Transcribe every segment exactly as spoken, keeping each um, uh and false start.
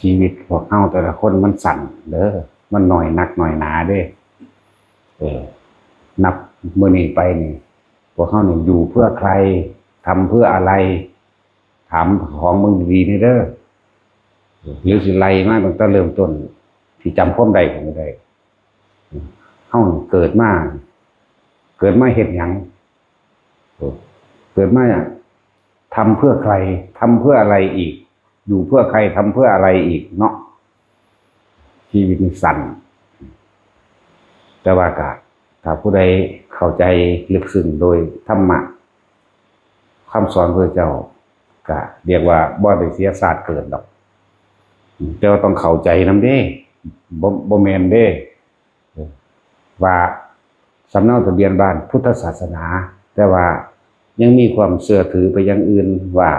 ชีวิตพวกเฮาแต่ละคนมันสั้นเด้อ มันน้อยนักน้อยหนาเด้ เออ นับมื้อนี้ไปนี่ พวกเฮานี่อยู่เพื่อใคร ทำเพื่ออะไร ถามของมึงดีๆนี่เด้อ หรือสิไล่มาตั้งแต่เริ่มต้น ที่จำความได้ก็ได้ เฮาเกิดมา เกิดมาเฮ็ดหยัง เกิดมาทำเพื่อใคร ทำเพื่ออะไรอีก อยู่เพื่อใคร ทำเพื่ออะไรอีกเนาะ ชีวิตนี่สั้น แต่ว่าก็ ถ้าผู้ใดเข้าใจลึกซึ้งโดยธรรมะ คำสอนพระเจ้า ก็เรียกว่าบ่ได้เสียชาติเกิดดอก แต่ว่าต้องเข้าใจนำเด้ บ่ บ่แม่นเด้ ว่าสำเนาทะเบียนบ้านพุทธศาสนา แต่ว่ายังมีความเชื่อถือไปอย่างอื่นว่า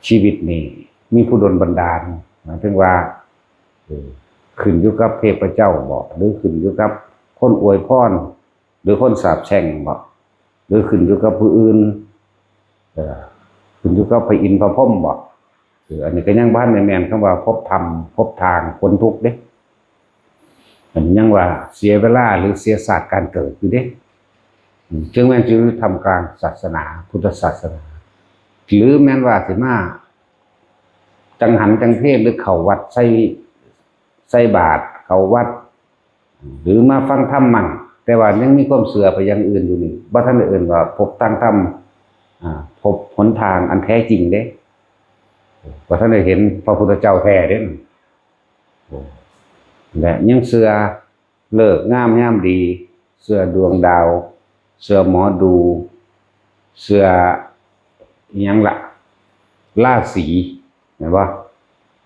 ชีวิตนี่มีผู้ดลบันดาล หมายถึงว่า เออ ขึ้นอยู่กับเทพเจ้าบ่ หรือขึ้นอยู่กับคนอวยพร หรือคนสาปแช่งบ่ หรือขึ้นอยู่กับผู้อื่น เออ ขึ้นอยู่กับพระอินทร์พระพรหมบ่ เออ อันนี้ก็ยังบ่ทันได้แม่นคำว่าพบธรรม พบทางพ้นทุกข์เด้ อันนี้ยังว่าเสียเวลาหรือเสียชาติการเกิดอยู่เด้ อืม จึงแม่นอยู่ท่ามกลางศาสนา พุทธศาสนา หรือแม่นว่าสิมาจั่งหันจั่งเพลหรือเข้าวัดใส่ ใส่บาตร เข้าวัด หรือมาฟังธรรมมั่ง แต่ว่ายังมีความเชื่อไปอย่างอื่นอยู่นี่ บ่ทันได้เอิ้นว่าพบทางธรรม อ่า พบหนทางอันแท้จริงเด้ บ่ทันได้เห็นพระพุทธเจ้าแท้เด้ และยังเชื่อฤกษ์งามยามดี เชื่อดวงดาว เชื่อหมอดู เชื่ออิหยังล่ะ ราศี แม่นบ่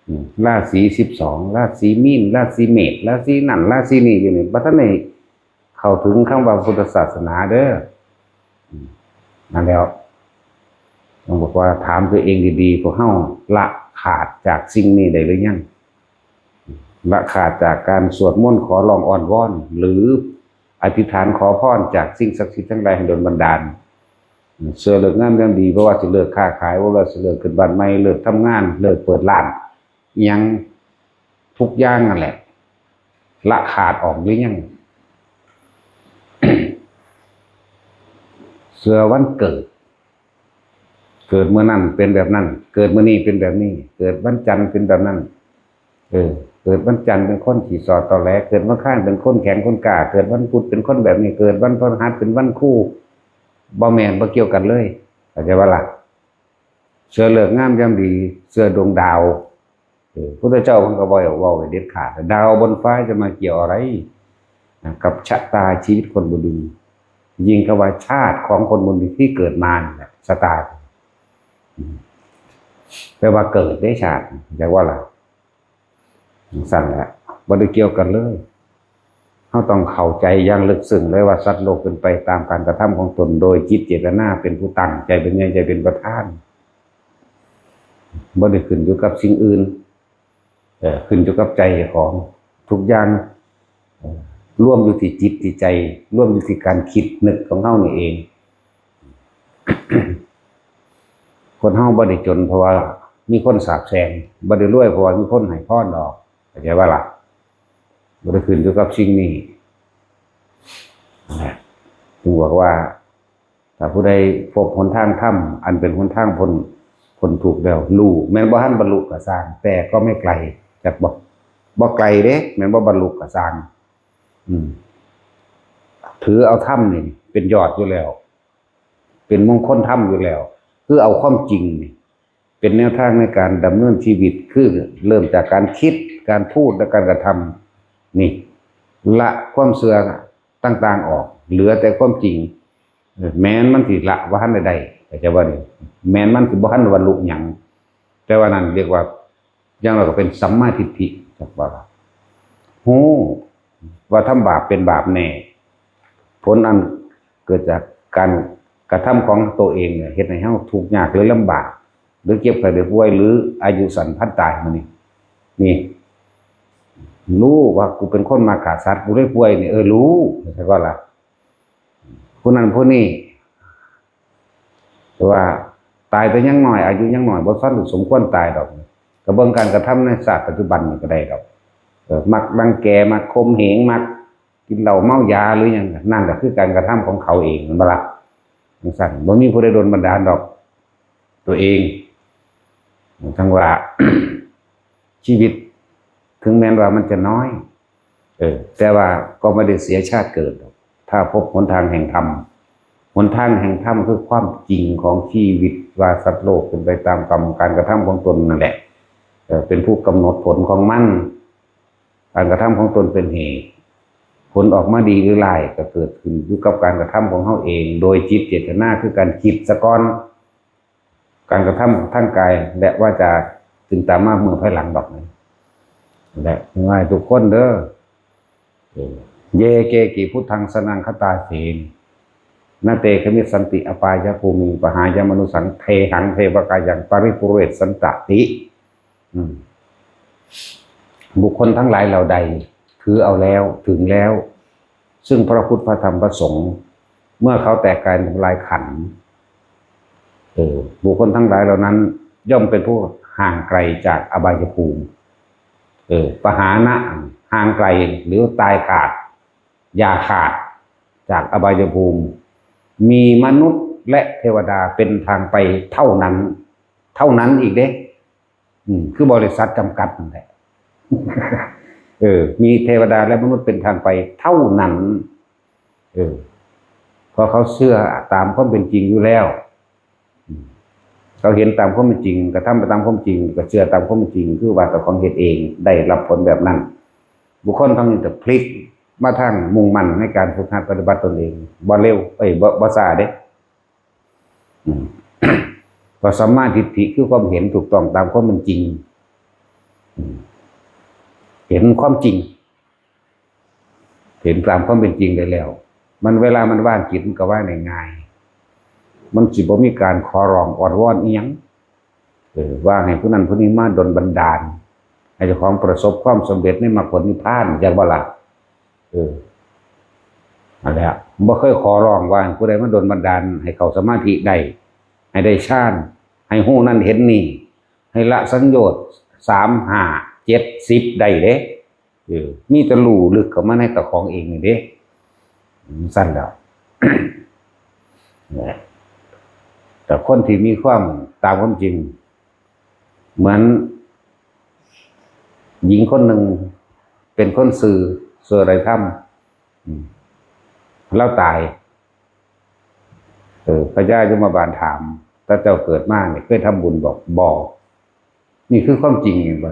อืม ราศีสิบสอง ราศีมีน ราศีเมษ ราศีนั่น ราศีนี่อยู่นี่ บ่ทันได้เข้าถึงคำว่าพุทธศาสนาเด้อ อืม นั่นแหล้ว ต้องบอกว่าถามตัวเองดีๆ พวกเฮาละขาดจากสิ่งนี้ได้หรือยัง ละขาดจากการสวดมนต์ขอร้องอ้อนวอน หรืออธิษฐานขอพรจากสิ่งศักดิ์สิทธิ์ทั้งหลายให้ดลบันดาล เชื่อฤกษ์งามยามดี เพราะว่าสิเลิกค้าขาย เพราะว่าสิเลิกขึ้นบ้านใหม่ เลิกทำงาน เลิกเปิดร้าน อิหยังทุกอย่างนั่นแหละ ละขาดออกหรือยัง เชื่อวันเกิด เกิดมื้อนั้นเป็นแบบนั้น เกิดมื้อนี้เป็นแบบนี้ เกิดวันจันทร์เป็นแบบนั้น เออ เกิดวันจันทร์เป็นคนขี้ซ้อตอแหล เกิดวันอังคารเป็นคนแข็งคนกล้า เกิดวันพุธเป็นคนแบบนี้ เกิดวันพฤหัสเป็นวันครู บ่แม่น บ่เกี่ยวกันเลย เข้าใจบ่ล่ะ เชื่อฤกษ์งามยามดี เชื่อดวงดาว เออ พุทธเจ้าเพิ่นก็บ่ได้เว้าไว้เด็ดขาด ดาวบนฟ้าจะมาเกี่ยวอะไรนะ กับชะตาชีวิตคนบนดิน ยิ่งคำว่าชาติของคนบนดินที่เกิดมานี่แหละ ชะตา อืม แปลว่าเกิดได้ชาติ จักว่าล่ะ จั่งซั้นแหละ บ่ได้เกี่ยวกันเลย เฮาต้องเข้าใจอย่างลึกซึ้งเลยว่าสัตว์โลกเป็นไปตามการกระทำของตน โดยจิตเจตนาเป็นผู้ตั้ง ใจเป็นใหญ่ ใจเป็นประธาน บ่ได้ขึ้นอยู่กับสิ่งอื่น เอ่อ ขึ้นอยู่กับใจของ ทุกอย่าง เอ่อ รวมอยู่ที่จิตที่ใจ รวมอยู่ที่การคิดนึกของเฮานี่เอง คนเฮาบ่ได้จนเพราะว่ามีคนสาปแช่ง บ่ได้รวยเพราะว่ามีคนให้พรดอก เข้าใจบ่ล่ะ บ่ได้ขึ้นอยู่กับสิ่งนี้ นะ จึงบอกว่า ถ้าผู้ใดพบหนทางธรรม อันเป็นหนทางพ้น พ้นทุกข์แล้ว รู้ แม้นบ่ทันบรรลุก็ซ่าง แต่ก็ไม่ไกล จักบ่ บ่ไกลเด้ แม้นบ่บรรลุก็ซ่าง อืม ถือเอาธรรมนี่เป็นยอดอยู่แล้ว เป็นมงคลธรรมอยู่แล้ว คือเอาความจริงนี่ เป็นแนวทางในการดำเนินชีวิต คือเริ่มจากการคิด การพูด และการกระทำ นี่ ละความเชื่อต่างๆออก เหลือแต่ความจริง เออ แม้นมันสิละบ่ทันได้ เข้าใจบ่นี่ แม้นมันสิบ่ทันบรรลุหยัง แต่ว่านั่นเรียกว่า อย่างน้อยก็เป็นสัมมาทิฏฐิ จักว่า ฮู้ว่าทำบาปเป็นบาปแน่ ผลอันเกิดจากการกระทำของตัวเองเนี่ย เฮ็ดให้เฮาทุกข์ยากหรือลำบาก หรือเจ็บไข้ได้ป่วย หรืออายุสั้นพลันตาย มื้อนี้ นี่ รู้ว่ากูเป็นคนมักฆ่าสัตว์ กูเลยป่วยนี่ เออ รู้ ใช่ปะล่ะ ผู้นั้นผู้นี้ แต่ว่าตายแต่ยังน้อย อายุยังน้อย บ่ทันสมควรตายดอก ก็เบิ่งการกระทำในชาติปัจจุบันนี่ก็ได้ดอก เออ มักรังแก มักข่มเหง มักกินเหล้าเมายาหรือหยัง นั่นก็คือการกระทำของเขาเอง แม่นบ่ล่ะ จั่งซั้น บ่มีผู้ใดดลบันดาลดอก ตัวเอง ทั้งว่า ชีวิต ถึงแม้ว่ามันจะน้อย เออ แต่ว่าก็ไม่ได้เสียชาติเกิดหรอก ถ้าพบหนทางแห่งธรรม หนทางแห่งธรรมคือความจริงของชีวิต ว่าสัตว์โลกเป็นไปตามกรรมการกระทำของตนนั่นแหละ เออ เป็นผู้กำหนดผลของมัน การกระทำของตนเป็นเหตุ ผลออกมาดีหรือร้ายก็เกิดขึ้นอยู่กับการกระทำของเฮาเอง โดยจิตเจตนาคือการคิดซะก่อน การกระทำทางกายและวาจาจึงตามมาเมื่อภายหลังดอกนะ และง่ายทุกคนเด้อ เออ เย เก กิ พุทธัง สรณัง คัจฉามิ นะ เต ขมิสสันติ อปายะภูมิง ปะหายะ มะนุสสัง เทหัง เทวะกายัง ปะริปุเรสสันตะติ อืม บุคคลทั้งหลายเหล่าใด ถือเอาแล้ว ถึงแล้ว ซึ่งพระพุทธ พระธรรม พระสงฆ์ เมื่อเขาแตกกายทำลายขันธ์ เออ บุคคลทั้งหลายเหล่านั้น ย่อมเป็นผู้ห่างไกลจากอบายภูมิ เออ ปะหานะ ห่างไกล หรือตายขาด อย่าขาด จากอบายภูมิ มีมนุษย์และเทวดาเป็นทางไปเท่านั้น เท่านั้นอีกเด้ อืม คือบริษัทจำกัดนั่นแหละ เออ มีเทวดาและมนุษย์เป็นทางไปเท่านั้น เออ เพราะเขาเชื่อตามความเป็นจริงอยู่แล้ว อืม เขาเห็นตามความเป็นจริง กระทำไปตามความจริง ก็เชื่อตามความเป็นจริง คือว่าเจ้าของเฮ็ดเอง ได้รับผลแบบนั้น บุคคลทั้งนี้จะพลิกมาทางมุ่งมั่นในการฝึกหัดปฏิบัติตนเอง บ่เร็ว เอ้ย บ่ บ่ช้าเด้ อืม เพราะสัมมาทิฏฐิคือความเห็นถูกต้องตามความเป็นจริง อืม เห็นความจริง เห็นตามความเป็นจริงได้แล้ว มันเวลามันว่างจิตมันก็ว่างได้ง่าย มันสิบ่มีการขอร้องอ้อนวอนอิหยัง เออ ว่าให้ผู้นั้นผู้นี้มาดลบันดาล ให้เจ้าของประสบความสำเร็จในมรรคผลนิพพาน จักบ่ล่ะ เออ นั่นแหละ บ่เคยขอร้องว่าให้ผู้ใดมาดลบันดาลให้เข้าสมาธิได้ ให้ได้ฌาน ให้ฮู้นั่นเห็นนี่ ให้ละสังโยชน์ สาม ห้า เจ็ด สิบ ได้เด้ เออ มีแต่รู้ลึกเข้ามาในเจ้าของเองนี่เด้ อืม ซั่นแหล้ว นะ แต่คนที่มีความตามความจริง เหมือนหญิงคนหนึ่ง เป็นคนซื่อ ซื่ออะไรทำ อืม ลาวตาย เออ พญายมบาลถาม "ถ้าเจ้าเกิดมาเนี่ย เคยทำบุญบอกบ่?" นี่คือความจริงนี่บ่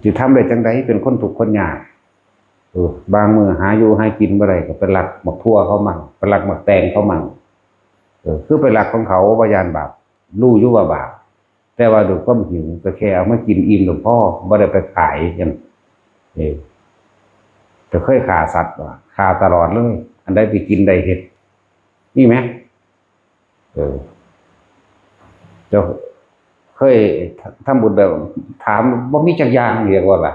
สิทำได้จังใด เป็นคนทุกข์คนยาก เออ บางมื้อหาอยู่หากินบ่ได้ ก็ไปลักหมากถั่วเขามั่ง ไปลักหมากแตงเขามั่ง เออ คือไปลักของเขา บ่ย้านบาป รู้อยู่ว่าบาป แต่ว่าด้วยความหิว ก็แค่เอามากินอิ่มแล้วพอ บ่ได้ไปขายหยัง เออ แต่เคยฆ่าสัตว์บ่ ฆ่าตลอดเลย อันใดที่กินได้เฮ็ด มีไหม เออ เจ้าเคยทำบุญแบบ ถาม บ่มีจักอย่าง เรียกว่าล่ะ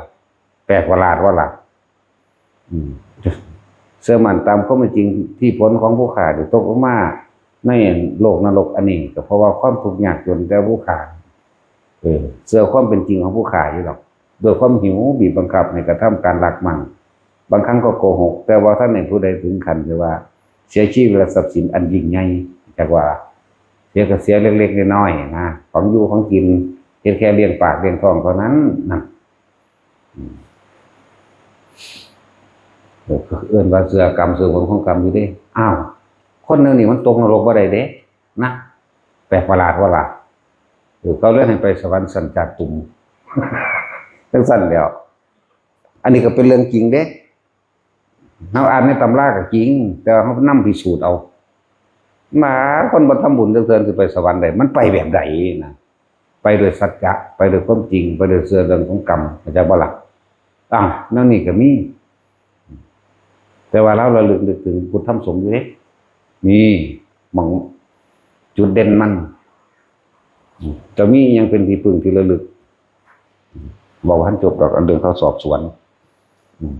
แปลกประหลาดว่าล่ะ อืม เชื่อมั่นตามความเป็นจริง ที่ผลของผู้ฆ่าได้ตกลงมาในโลกนรกอันนี้ ก็เพราะว่าความทุกข์ยากจนแต่ผู้ฆ่า เออ เชื่อความเป็นจริงของผู้ฆ่าอยู่ดอก ด้วยความหิวบีบบังคับให้กระทำการลักมั่ง บางครั้งก็โกหก แต่ว่าท่านในผู้ใดถึงขั้นที่ว่า เสียชีวิตและทรัพย์สินอันยิ่งใหญ่ จักว่า เสียก็เสียเล็กๆน้อยๆนะ ของอยู่ของกิน เฮ็ดแค่เลี้ยงปากเลี้ยงท้องเท่านั้นนะ อืม เออ เอิ้นว่าเชื่อกรรม เชื่อผลของกรรมอยู่เด้ อ้าว คนแนวนี้มันตกนรกบ่ได้เด้ นะ แปลกประหลาดว่าล่ะ เออ เขาเลยให้ไปสวรรค์ชั้นจาตุม จังซั่นแหล้ว อันนี้ก็เป็นเรื่องจริงเด้ เฮาอ่านในตำราก็จริง แต่ว่าเฮานำพิสูจน์เอา มาคนบ่ทำบุญจักเทื่อสิไปสวรรค์ได้ มันไปแบบใดนะ ไปด้วยสัจจะ ไปด้วยความจริง ไปด้วยเชื่อเรื่องของกรรม เข้าใจบ่ล่ะ อ้าว แนวนี้ก็มี แต่ว่าเราระลึกนึกถึงพุทธธรรมสงฆ์อยู่เด้ นี่หม่องจุดเด่นมัน จะมีอิหยังเป็นที่พึ่งที่ระลึก บอกว่าท่านจบดอกอันเรื่องเขาสอบสวน อืม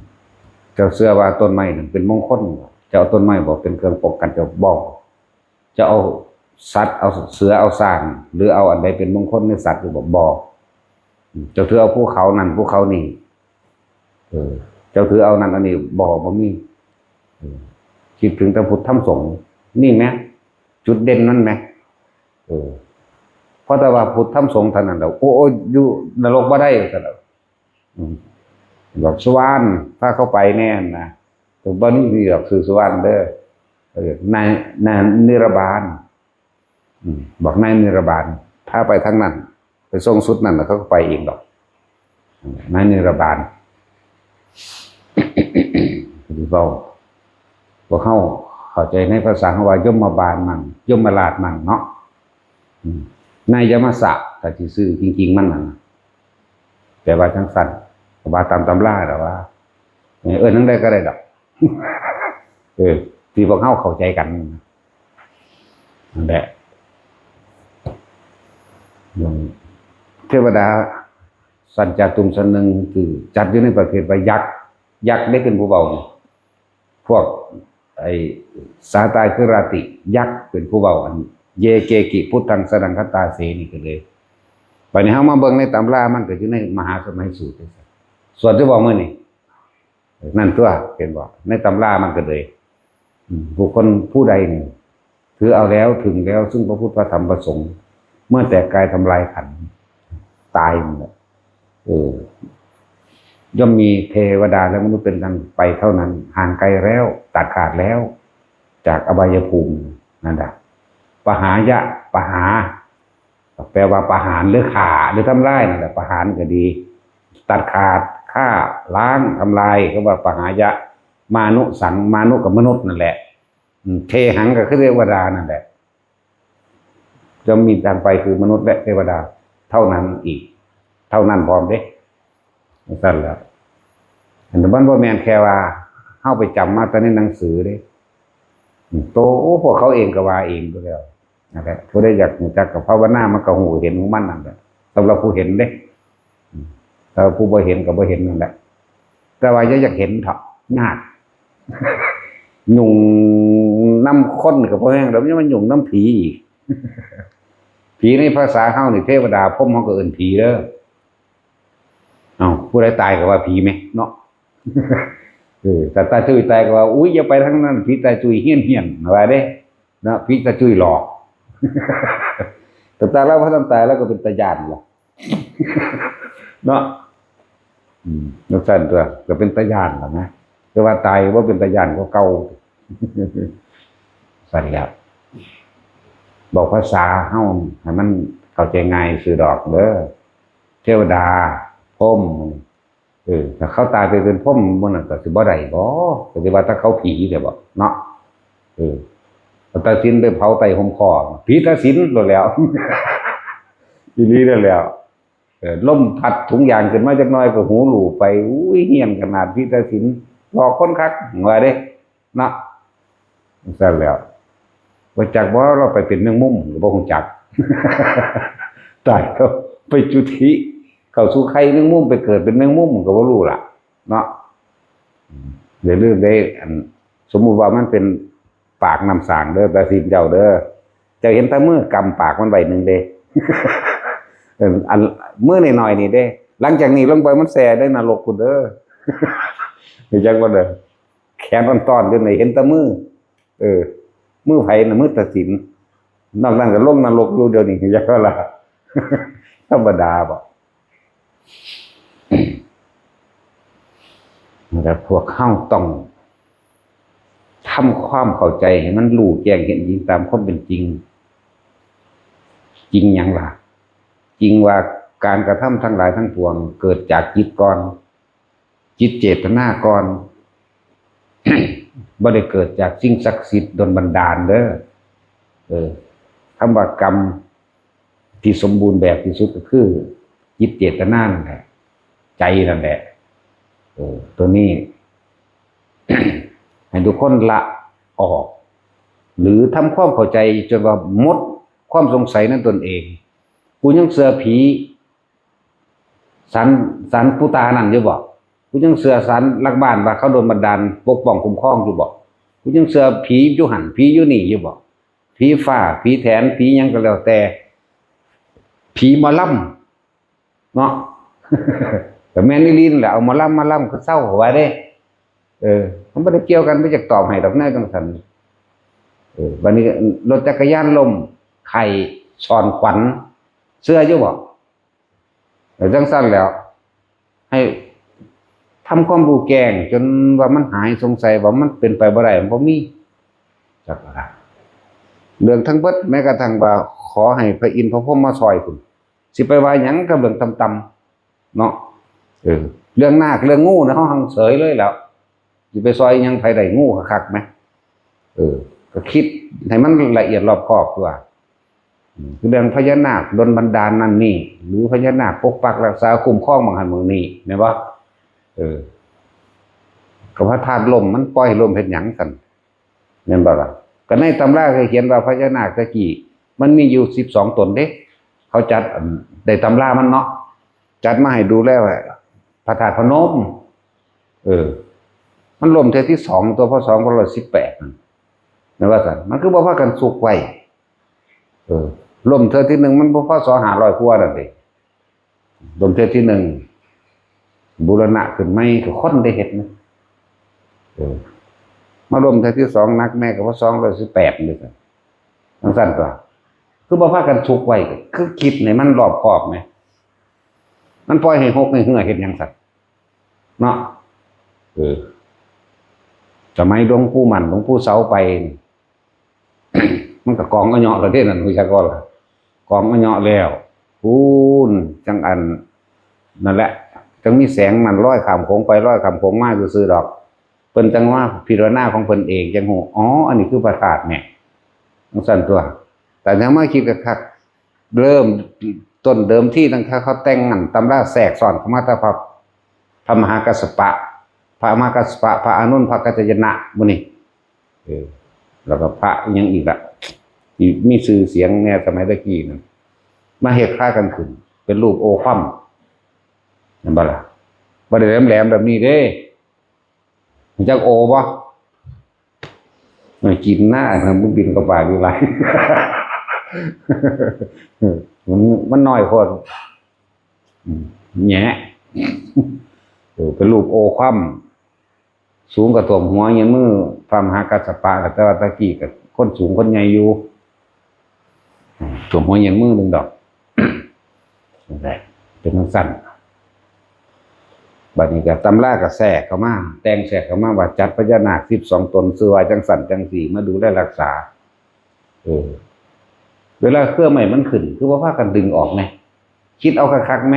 เจ้าเชื่อว่าต้นไม้นั่นเป็นมงคลบ่ เจ้าเอาต้นไม้บอกเป็นเครื่องป้องกัน เจ้าบอก จะเอาสัตว์ เอาเสือ เอาช้าง หรือเอาอันใดเป็นมงคลในสัตว์ หรือบอกบอก อืม เจ้าถือเอาภูเขานั่น ภูเขานี่ เออ เจ้าถือเอานั่นอันนี้ บอกบ่มี เออ คิดถึงแต่พุทธธรรมสงฆ์ นี่ไหม จุดเด่นนั่นไหม เออ เพราะแต่ว่าพุทธธรรมสงฆ์เท่านั้นแหละ โอ้ โอ้ อยู่นรกบ่ได้ ว่าซั่นดอก อืม บอกสุวรรณ พาเข้าไปแน่นะ แต่บ่นี่มีดอก ชื่อสุวรรณเด้อ เออ ใน ในนิรบาน อืม บอกในนิรบาน พาไปทางนั้น ไปส่งสุดนั่น แล้วเขาก็ไปเองดอก อืม ในนิรบาน เว้า พวกเขาเข้าใจในภาษาเขาว่ายมบาลมั่ง ยมราชมั่งเนาะ อืม นายยมสะ ถ้าสิซื้อจริงๆมันนั่นน่ะ แต่ว่าจังซั่น ก็ว่าตามตำราแล้วว่า เออ เอิ้นจั่งใดก็ได้ดอก เออ ที่พวกเขาเข้าใจกัน นั่นแหละ เทวดา สันจาตุมสนึง คือจัดอยู่ในประเภทว่ายักษ์ ยักษ์ได้เป็นผู้เบา พวกไอ้สาตายคือราติ ยักษ์เป็นผู้เบา อัน เยเกกิพุทธังสนังคตาเส นี่ก็เลย บัดนี้เฮามาเบิ่งในตำรา มันก็อยู่ในมหาสมัยสูตร ส่วนที่บอกมื้อนี้ นั่นตัว เห็นบ่ ในตำรามันก็เลย อืม บุคคลผู้ใดนี่ ถือเอาแล้ว ถึงแล้วซึ่งพระพุทธพระธรรมพระสงฆ์ เมื่อแตกกายทำลายขันธ์ ตายนั่นแหละ เออ ย่อมมีเทวดาและมนุษย์เป็นทางไปเท่านั้น ห่างไกลแล้ว ตัดขาดแล้ว จากอบายภูมิ นั่นแหละ ปหายะ ปหา แปลว่าประหารหรือฆ่าหรือทำลายนั่นแหละ ประหารก็ดี ตัดขาด ฆ่า ล้าง ทำลาย ก็ว่าปหายะ มานุสัง มานุกับมนุษย์นั่นแหละ อืม เทหังก็คือเทวดานั่นแหละ จะมีทางไปคือมนุษย์และเทวดา เท่านั้นอีก เท่านั้นพร้อมเด้ จั่งซั่นแหล้ว อันนี้มันบ่แม่นแค่ว่าเฮาไปจำมาแต่ในหนังสือเด้ อืม โต พวกเขาเองก็ว่าเองอยู่แล้ว นั่นแหละ ผู้ใดอยากรู้จักก็ภาวนา มันก็ฮู้เห็นของมันนั่นแหละ สำหรับผู้เห็นเด้ อืม แต่ผู้บ่เห็นก็บ่เห็นนั่นแหละ แต่ว่าอย่าอยากเห็นเถาะ ยาก ยุ่งนำคนก็บ่แห้งดอก ยังมายุ่งนำผีอีก ผีในภาษาเฮานี่ เทวดาพรหมเฮาก็เอิ้นผีเด้อ เอ้า ผู้ใดตายก็ว่าผีแหมเนาะ เออ ถ้าตาจุ้ยตายก็ว่า อุ๊ย อย่าไปทางนั้น ผีตาจุ้ยเฮี้ยนๆ ว่าเด้ เนาะ ผีตาจุ้ยหลอก แต่ตาลาวบ่ทันตายลาวก็เป็นตาย้านล่ะ เนาะ อืม จั่งซั่นตัว ก็เป็นตาย้านล่ะนะ แต่ว่าตายบ่เป็นตาย้านกว่าเก่า ซั่นแหล้ว บอกภาษาเฮาให้มันเข้าใจง่ายซื่อดอกเด้อ เทวดา พรหม เออ ถ้าเขาตายไปเป็นพรหมหมู่นั้นก็สิบ่ได้บ่ ก็สิว่าแต่เขาผีเด้บ่ เนาะ เออ เอาตาสินไปเผาใต้ฮ่มคอ ผีตาสินโลดแหล้ว อีหลีนั่นแหล้ว เออ ลมพัดถุงยางขึ้นมาจักหน่อยก็หูหลู่ไป อุ้ย เฮี้ยนขนาด ผีตาสิน หลอกคนคัก ว่าเด้ เนาะ จั่งซั่นแหล้ว บ่จักบ่ ลาวไปเป็นแมงมุมก็บ่ฮู้จัก ตายแล้วไปจุติ เข้าสู่ไข่แมงมุม ไปเกิดเป็นแมงมุมก็บ่รู้ล่ะ เนาะ อย่าลืมเด้ อัน สมมุติว่ามันเป็นปากน้ำสร้างเด้อ ตาสินเจ้าเด้อ เจ้าเห็นแต่มือกำปากมันไว้หนึ่งเด้ เออ อันมือน้อยๆนี่เด้ หลังจากนี้ลงไปมันแช่ในนรกพุ้นเด้อ รู้จักบ่เด้อ แขนอ่อนๆอยู่นี่เห็นแต่มือ เออ มือไผน่ะ มือตาสิน นอกนั้นก็ลงนรกอยู่เดี๋ยวนี้ จักว่าล่ะ ธรรมดาบ่ แต่พวกเฮาต้องทำความเข้าใจให้มันรู้แจ้งเห็นจริงตามความเป็นจริง จริงหยังล่ะ จริงว่าการกระทำทั้งหลายทั้งปวงเกิดจากจิตก่อน จิตเจตนาก่อน บ่ได้เกิดจากสิ่งศักดิ์สิทธิ์ดลบันดาลเด้อ เออ คำว่ากรรมที่สมบูรณ์แบบที่สุดก็คือ จิตเจตนานั่นแหละ ใจนั่นแหละ เออ ตัวนี้ ให้ทุกคนละออก หรือทำความเข้าใจจนว่าหมดความสงสัยในตนเอง กูยังเชื่อผี ศาล ศาลปู่ตานั่นอยู่บ่ กูยังเชื่อศาลหลักบ้านว่าเขาโดนบันดาลปกป้องคุ้มครองอยู่บ่ กูยังเชื่อผีอยู่หั่นผีอยู่นี่อยู่บ่ ผีฟ้า ผีแถน ผีหยังก็แล้วแต่ ผีหมอลำเนาะ ก็แม่นอีหลีนั่นแหละ เอาหมอลำมาลำก็เศร้าว่าเด้ เออ มันบ่ได้เกี่ยวกัน บ่อยากตอบให้ดอกแนวจังซั่น เออ บัดนี้รถจักรยานล้ม ไข้ ซ่อนขวัญ เชื่ออยู่บ่ เออ จังซั่นแหล้ว ให้ทำความรู้แจ้งจนว่ามันหายสงสัย ว่ามันเป็นไปบ่ได้ มันบ่มี จักว่าเรื่องทั้งเบิด แม้กระทั่งว่าขอให้พระอินทร์พระพรหมมาซอยพุ้น สิไปว่าหยังกับเรื่องต่ำๆเนาะ เออ เรื่องนาคเรื่องงูนะ เฮาหังเฉยเลยแหล้ว สิไปซอยหยังไผได้ งูคักๆแหม เออ ก็คิดให้มันละเอียดรอบคอบตัว อืม คือเรื่องพญานาคดลบันดาลนั่นนี่ หรือพญานาคปกปักรักษาคุ้มครองหม่องหั่นหม่องนี่ แม่นบ่ เออ ก็พระธาตุล้ม มันปล่อยให้ล้มเฮ็ดหยังซั่น แม่นบ่ล่ะ ก็ในตำราเคยเขียนว่าพญานาคตะกี้ มันมีอยู่สิบสองตนเด้ เขาจัด อัน ได้ตำรามันเนาะ จัดมาให้ดูแล้วอะ พระธาตุพนม เออ มันล้มเทื่อที่สอง ตัว พ.ศ. สองพันร้อยสิบแปด นั่น แม่นว่าซั่น มันคือบ่พากันซุกไว้ เออ ล้มเทื่อที่หนึ่ง มันบ่ พ.ศ. ห้าร้อยกว่านั่นเด้ ล้มเทื่อที่หนึ่ง บูรณะขึ้นใหม่ ก็คนได้เฮ็ดนะ เออ มาล้มเทื่อที่สอง หนักแน่ก็ พ.ศ. สองร้อยสิบแปด นี่ซั่น จังซั่นตัว คือบ่พากันซุกไว้ คือคิดให้มันรอบคอบแหม มันปล่อยให้หกให้เหื่อเฮ็ดหยังซั่น เนาะ เออ สมัยหลวงปู่มั่น หลวงปู่เสาไปนี่ มันก็กองอเยาะแล้วเด้นั่น ฮู้จักบ่ล่ะ กองอเยาะแล้ว พู้น จังอัน นั่นแหละ จังมีแสงนั่นลอยข้ามโขงไปลอยข้ามโขงมาซื่อๆดอก เพิ่นจังว่าพิจารณาของเพิ่นเอง จังฮู้ อ๋อ อันนี้คือพระธาตุเนี่ย จังซั่นตัว แต่ยังมาคิดคักๆ เริ่มต้นเดิมที่ตั้งแต่เขาแต่งนั่น ตำราแทรกซ้อนเข้ามาแต่พระ พระมหากัสสปะ พระมหากัสสปะ พระอานนท์ พระกัจจายนะ หมู่นี้ เออ แล้วก็พระอิหยังอีกละ ที่มีชื่อเสียงแน่สมัยตะกี้นั่น มาเฮ็ดคล้ายกันขึ้น เป็นรูปโอควัม แม่นบ่ล่ะ บ่ได้แหลมๆแบบนี้เด้ รู้จักโอบ่ มันกินหน้านะ มึงบินกระบาดอยู่หลาย มัน มันน้อยโพด อืม แหนะ เออ เป็นรูปโอควัม สูงกว่าท่วมหัวเยียนมือพระมหากัสสปะ แต่ว่าตะกี้ก็คนสูงคนใหญ่อยู่ อืม ท่วมหัวเยียนมือหนึ่งดอก นั่นแหละ เป็นจังซั่น บัดนี้ก็ตำราก็แทรกเข้ามา แต่งแทรกเข้ามาว่าจัดพญานาคสิบสองตน ชื่อว่าจังซั่นจังซี่ มาดูแลรักษา เออ เวลาเครือไม้มันขึ้น คือบ่พากันดึงออกแหม คิดเอาคักๆแหม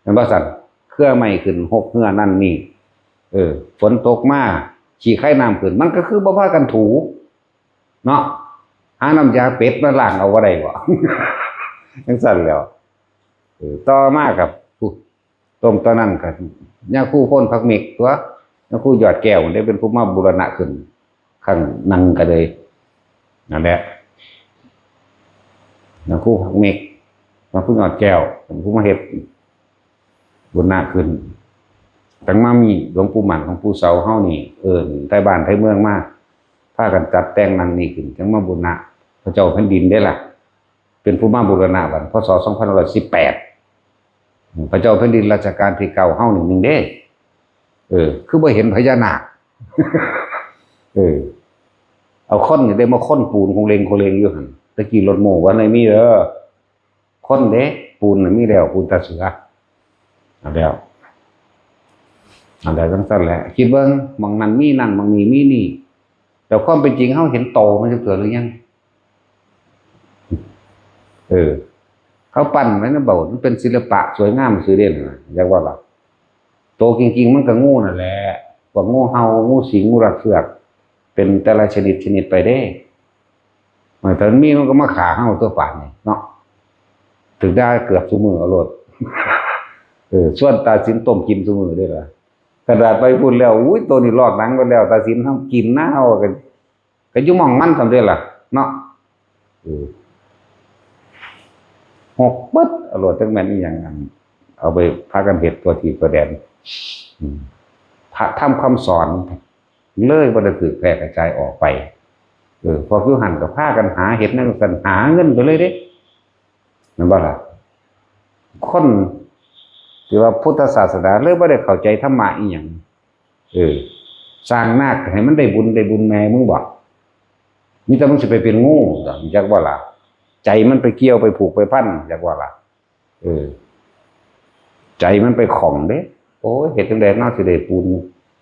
แม่นบ่ซั่น เครือไม้ขึ้นหกเฮือนั่นนี่ เออ ฝนตกมา ขี้ไคน้ำขึ้น มันก็คือบ่พากันถู เนาะ หาน้ำยาเป็ดมาล้างเอาบ่ได้บ่ จังซั่นแหล้ว เออ ต่อมากับผู้ ต้มตอนนั้นก็ ยาคูพ่นผักเม็กตัวยาคูยอดแก้วได้เป็นผู้มาบูรณะขึ้น ข้างนั่งก็เลย นั่นแหละ ยาคูผักเม็ก ยาคูยอดแก้ว เป็นผู้มาเฮ็ด บูรณะขึ้น จังมามีหลวงปู่หมั่น หลวงปู่เสาเฮานี่ เอิ้นไทบ้านไทเมืองมา พากันจัดแต่งนั่นนี่ขึ้น จังมาบูรณะ พระเจ้าแผ่นดินเด้ล่ะ เป็นผู้มาบูรณะบัด พ.ศ. สองพันร้อยสิบแปด พระเจ้าแผ่นดินรัชกาลที่เก้าเฮานี่หนึ่งเด้ เออ คือบ่เห็นพญานาค เออ เอาคนนี่ได้มาคนปูนโคงเลงโคงเลงอยู่หั่น ตะกี้รถโม้บ่ทันได้มีเด้อ คนเด้ ปูนน่ะมีแล้ว ปูนตาเสือ เอาแล้ว เอาแล้วจังซั่นแหละ คิดเบิ่ง หม่องนั้นมีนั่น หม่องนี้มีนี่ แต่ความเป็นจริงเฮาเห็นโตมันจักเทื่อหรือยัง เออ เขาปั้นไว้นะเบา มันเป็นศิลปะสวยงามซื่อเด้นะ อยากว่าล่ะ โตจริงๆมันก็งูนั่นแหละ พวกงูเห่า งูสิง งูรัดเฟือก เป็นแต่ละชนิดชนิดไปเด้ เออ แต่มันมีมันก็มาฆ่าเฮาตัวป่านนี่เนาะ ถืกด่าเกือบซุมื้อเอาโลด เออ ชวนตาสินต้มกินซุมื้อเด้ล่ะ ขนาดไปพุ้นแล้ว อุ้ย ตัวนี้ลอกหนังไปแล้ว ตาสินเฮากินนะ เฮาก็ ก็อยู่หม่องมันส่ำเด้ล่ะ เนาะ เออ หกปึ๊ด เอาโลด จักแม่นอีหยัง อัน เอาไปพากันเฮ็ดทั่วทีทั่วแดน อืม พระธรรมคำสอนเลยบ่ได้ถูกแพร่กระจายออกไป เออ พวกอยู่หั่นก็พากันหาเฮ็ดแนวซั่น หาเงินไปเลยเด้ แม่นบ่ล่ะ คนที่ว่าพุทธศาสนาเลยบ่ได้เข้าใจธรรมะอีหยัง เออ สร้างนาคให้มันได้บุญได้บุญแม่มึงบ่ มีแต่มึงสิไปเป็นงู จักว่าล่ะ ใจมันไปเกี่ยวไปผูกไปพัน จักว่าล่ะ เออ ใจมันไปของเด้ โอ้ย เฮ็ดจั่งใดเนาะสิได้ปูน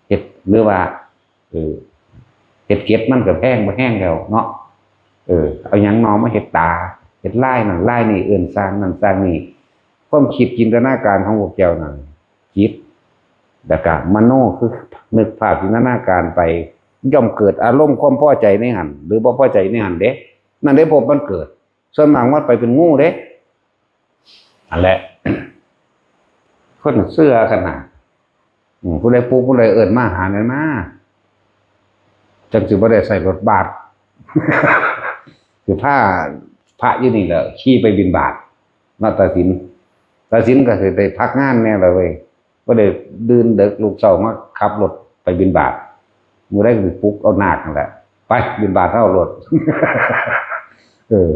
เฮ็ด หรือว่า เออ เฮ็ดเก็บมันก็แพงบ่แฮงแล้วเนาะ เออ เอาหยังหนอมาเฮ็ดตา เฮ็ดลายนั่นลายนี่ เอิ้นสร้างนั่นสร้างนี่ ความคิดจินตนาการของพวกเจ้านั่น จิต แล้วก็มโน คือนึกภาพจินตนาการไป ย่อมเกิดอารมณ์ความพอใจในหั่น หรือบ่พอใจในหั่นเด้ นั่นเด้ ภพมันเกิด ส่วนมากมันไปเป็นงูเด้ อันแหละ คนเชื่อขนาด อืม ผู้ใดปลุก ผู้ใดเอิ้นมาหานั่นมา จังสิบ่ได้ใส่รถบาท สิพาพระอยู่นี่แหละ ขี่ไปบิณฑบาต มาตัดสิน ตัดสินก็สิได้พักงานแน่ละเว้ย บ่ได้ตื่นดึกลุกเช้ามาขับรถไปบิณฑบาต มื้อใดก็สิปลุกเอานาคนั่นแหละ ไปบิณฑบาตเฮาโลด เออ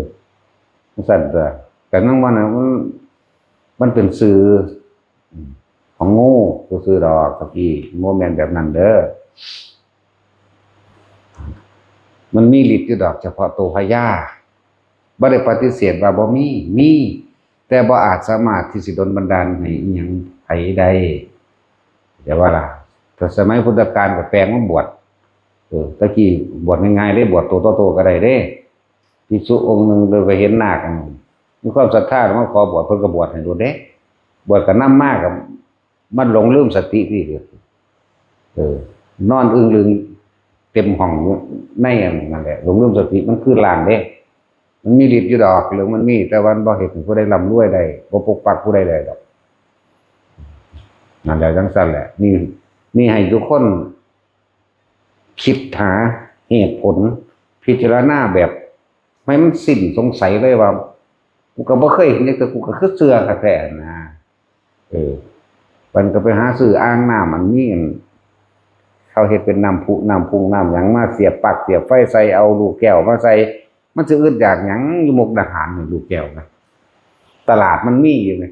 จั่งซั่นตัว แต่นั่งว่านะ มัน มันเป็นสื่อ อืม ของงูซื่อๆดอก ตะกี้ บ่แม่นแบบนั้นเด้อ มันมีฤทธิ์อยู่ดอก เฉพาะตัวพญา บ่ได้ปฏิเสธว่าบ่มี มี แต่บ่อาจสามารถที่สิดลบันดาลให้อิหยังไผได้ แต่ว่าล่ะ แต่สมัยพุทธกาลก็แปลงมาบวช เออ ตะกี้บวชง่ายๆเด้ บวชตัวต่อตัวก็ได้เด้ ภิกษุองค์หนึ่งเลยไปเห็นนาค มีความศรัทธามาขอบวช เพิ่นก็บวชให้โลดเด้ บวชก็นำมาก็ มันหลงลืมสติที่เดียว เออ นอนอึ้งลึงเต็มห้องอยู่ในอันนั่นแหละ หลงลืมสติ มันคือลางเด้ มันมีฤทธิ์อยู่ดอก เรื่องมันมี แต่ว่ามันบ่เฮ็ดให้ผู้ใดร่ำรวยได้ บ่ปกปักผู้ใดได้ดอก นั่นแหละ จั่งซั่นแหละ นี่ นี่ให้ทุกคนคิดหาเหตุผล พิจารณาแบบ ให้มันสิ้นสงสัยเลยว่า กูก็บ่เคยเห็นจักเทื่อ กูก็คือเชื่อคักแท้นะ เออ มันก็ไปหาซื้ออ่างน้ำ อันนี้อัน เขาเฮ็ดเป็นน้ำพุ น้ำพุงน้ำหยังมาเสียบปลั๊กเสียบไฟใส่ เอาลูกแก้วมาใส่ มันสิอึดอยากหยังอยู่มุกดาหารนี่ ลูกแก้วนะ ตลาดมันมีอยู่นี่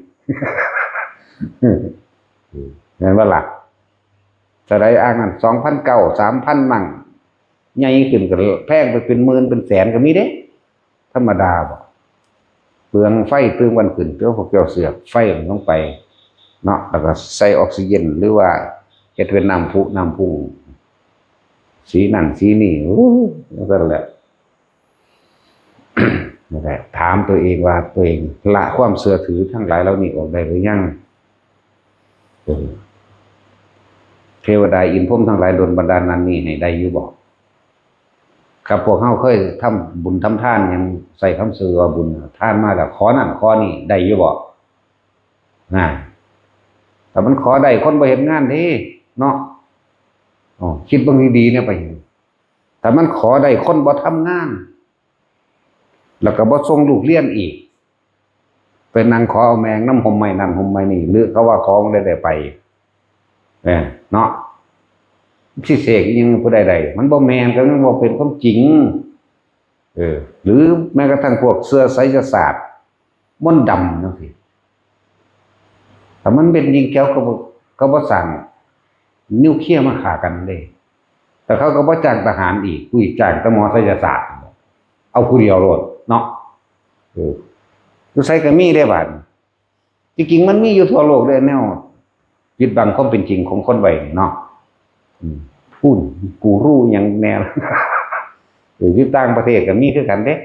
แม่นบ่ล่ะ เท่าใดอ่างนั้น สองพันเก้า สามพัน มั่ง ใหญ่ขึ้นก็แพงไปเป็นหมื่นเป็นแสนก็มีเด้ ธรรมดาบ่ เปลืองไฟตื่นวันขึ้น เดี๋ยวพวกเจ้าเสียบไฟลงไปเนาะ แล้วก็ใส่ออกซิเจน หรือว่าเฮ็ดเป็นน้ำพุ น้ำพุง สีนั่นสีนี่ โอ้ย จั่งซั่นแหละ นั่นแหละ ถามตัวเองว่าตัวเองละความเชื่อถือทั้งหลายเหล่านี้ออกได้หรือยัง เออ เทวดาอินทร์พรหมทั้งหลายดลบันดาลนั่นนี่ให้ได้อยู่บ่ ครับ พวกเฮาเคยทำบุญทำทานหยัง ใส่คำชื่อว่าบุญทานมาแล้ว ขอนั่นขอนี่ได้อยู่บ่ นั่น ถ้ามันขอได้คนบ่เฮ็ดงานเด้ เนาะ อ๋อ คิดเบิ่งดีๆเนี่ยไป ถ้ามันขอได้คนบ่ทำงาน แล้วก็บ่ส่งลูกเรียนอีก ไปนั่งขอเอาแมงน้ำห่มไม้นั่นห่มไม้นี่ หรือเขาว่าขอบ่ได้ได้ไป เออ เนาะ สิเสกอิหยังผู้ใดได้ มันบ่แม่น ก็มันบ่เป็นความจริง เออ หรือแม้กระทั่งพวกเชื่อไสยศาสตร์ มนต์ดำจั่งซี้ ถ้ามันเป็นยิงแก้วก็บ่ ก็บ่สร้างนิวเคลียร์มาฆ่ากันเด้ แต่เขาก็บ่จ้างทหารอีก อุ้ย จ้างแต่หมอไสยศาสตร์ เอาผู้เดียวโลดเนาะ เออ อยู่ไสก็มีเด้บาดนี้ จริงๆมันมีอยู่ทั่วโลกเด้ แนวปิดบังความเป็นจริงของคนไว้นี่เนาะ อืม พู้น กูรูหยังแน่ เออ อยู่ต่างประเทศก็มีคือกันเด้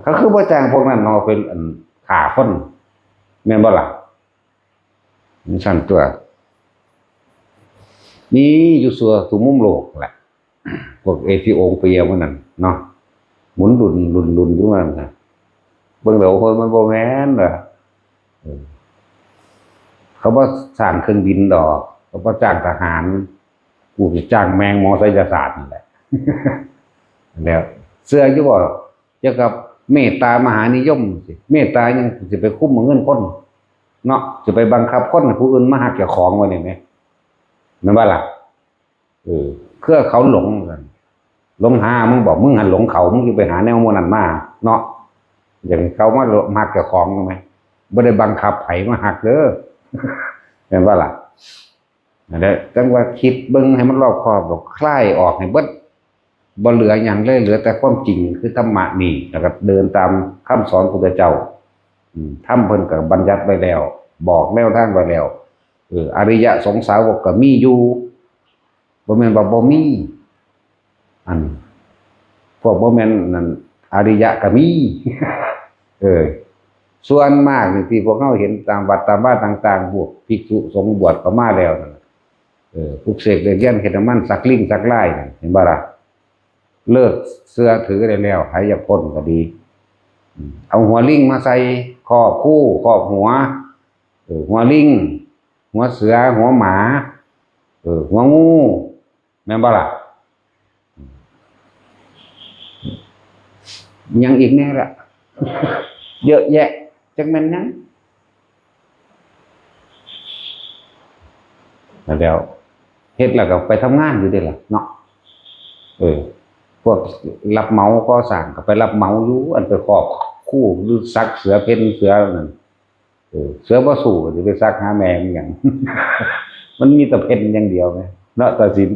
เขาคือบ่จ้างพวกนั้นเนาะ เป็นอันฆ่าคน แม่นบ่ล่ะ มันซั่นตัว มีอยู่ทั่วทุกมุมโลกแหละ พวกเอธิโอเปียพวกนั้นเนาะ หมุนหลุนหลุนหลุนอยู่นั่นน่ะ เบิ่งแล้ว โอ้ย มันบ่แม่นว่ะ เออ เขาบ่สร้างเครื่องบินดอก เขาบ่จ้างทหาร กูสิจ้างแมงหมอไสยศาสตร์นั่นแหละ แล้วเชื่ออยู่บ่ เกี่ยวกับเมตตามหานิยมสิ เมตตายังสิไปคุมเอาเงินคน เนาะ สิไปบังคับคนให้ผู้อื่นมาฮักเจ้าของว่านี่แหม แม่นบ่ล่ะ? เออ เพื่อเขาหลงกัน หลงหา มึงบอกมึงหันหลงเขา มึงสิไปหาแนวหมู่นั้นมาเนาะ อยากให้เขามาฮักเจ้าของแหม บ่ได้บังคับไผมาฮักเด้อ แม่นบ่ล่ะ? นั่นแหละ จั่งว่าคิดเบิ่งให้มันรอบคอบ แล้วคลายออกให้เบิด บ่เหลือหยังเลย เหลือแต่ความจริงคือธรรมะนี่ แล้วก็เดินตามคำสอนพุทธเจ้า อืม ธรรมเพิ่นก็บัญญัติไว้แล้ว บอกแนวทางไว้แล้ว เออ อริยสงสาวกก็มีอยู่ บ่แม่นว่าบ่มี อัน พวกบ่แม่นนั่น อริยะก็มี เออ ส่วนมากนี่ที่พวกเราเห็นตามวัดตามวาต่างๆ พวกภิกษุสงฆ์บวชเข้ามาแล้วนั่นน่ะ เออ ปลุกเสกได้เรียนเฮ็ดน้ำมันสักลิงสักลายนั่น เห็นบ่ล่ะ? เลิกเชื่อถือได้แล้ว ไผอยากพ้นก็ดี อืม เอาหัวลิงมาใส่ครอบคู่ครอบหัว เออ หัวลิง หัวเสือ หัวหมา เออ หัวงู แม่นบ่ล่ะ? ยังอีกแน่ละ เยอะแยะ จักแม่นหยัง แล้วเฮ็ดแล้วก็ไปทำงานอยู่เด้ล่ะเนาะ เออ พวกรับเหมาก่อสร้างก็ไปรับเหมาอยู่ อันไปครอบคู่หรือสักเสือเพ่นเสือนั่น เออ เสือบ่สู้ก็สิไปสักหาแม่มันหยัง มันมีแต่เพ่นอย่างเดียวแหม เนาะ ตัดสิน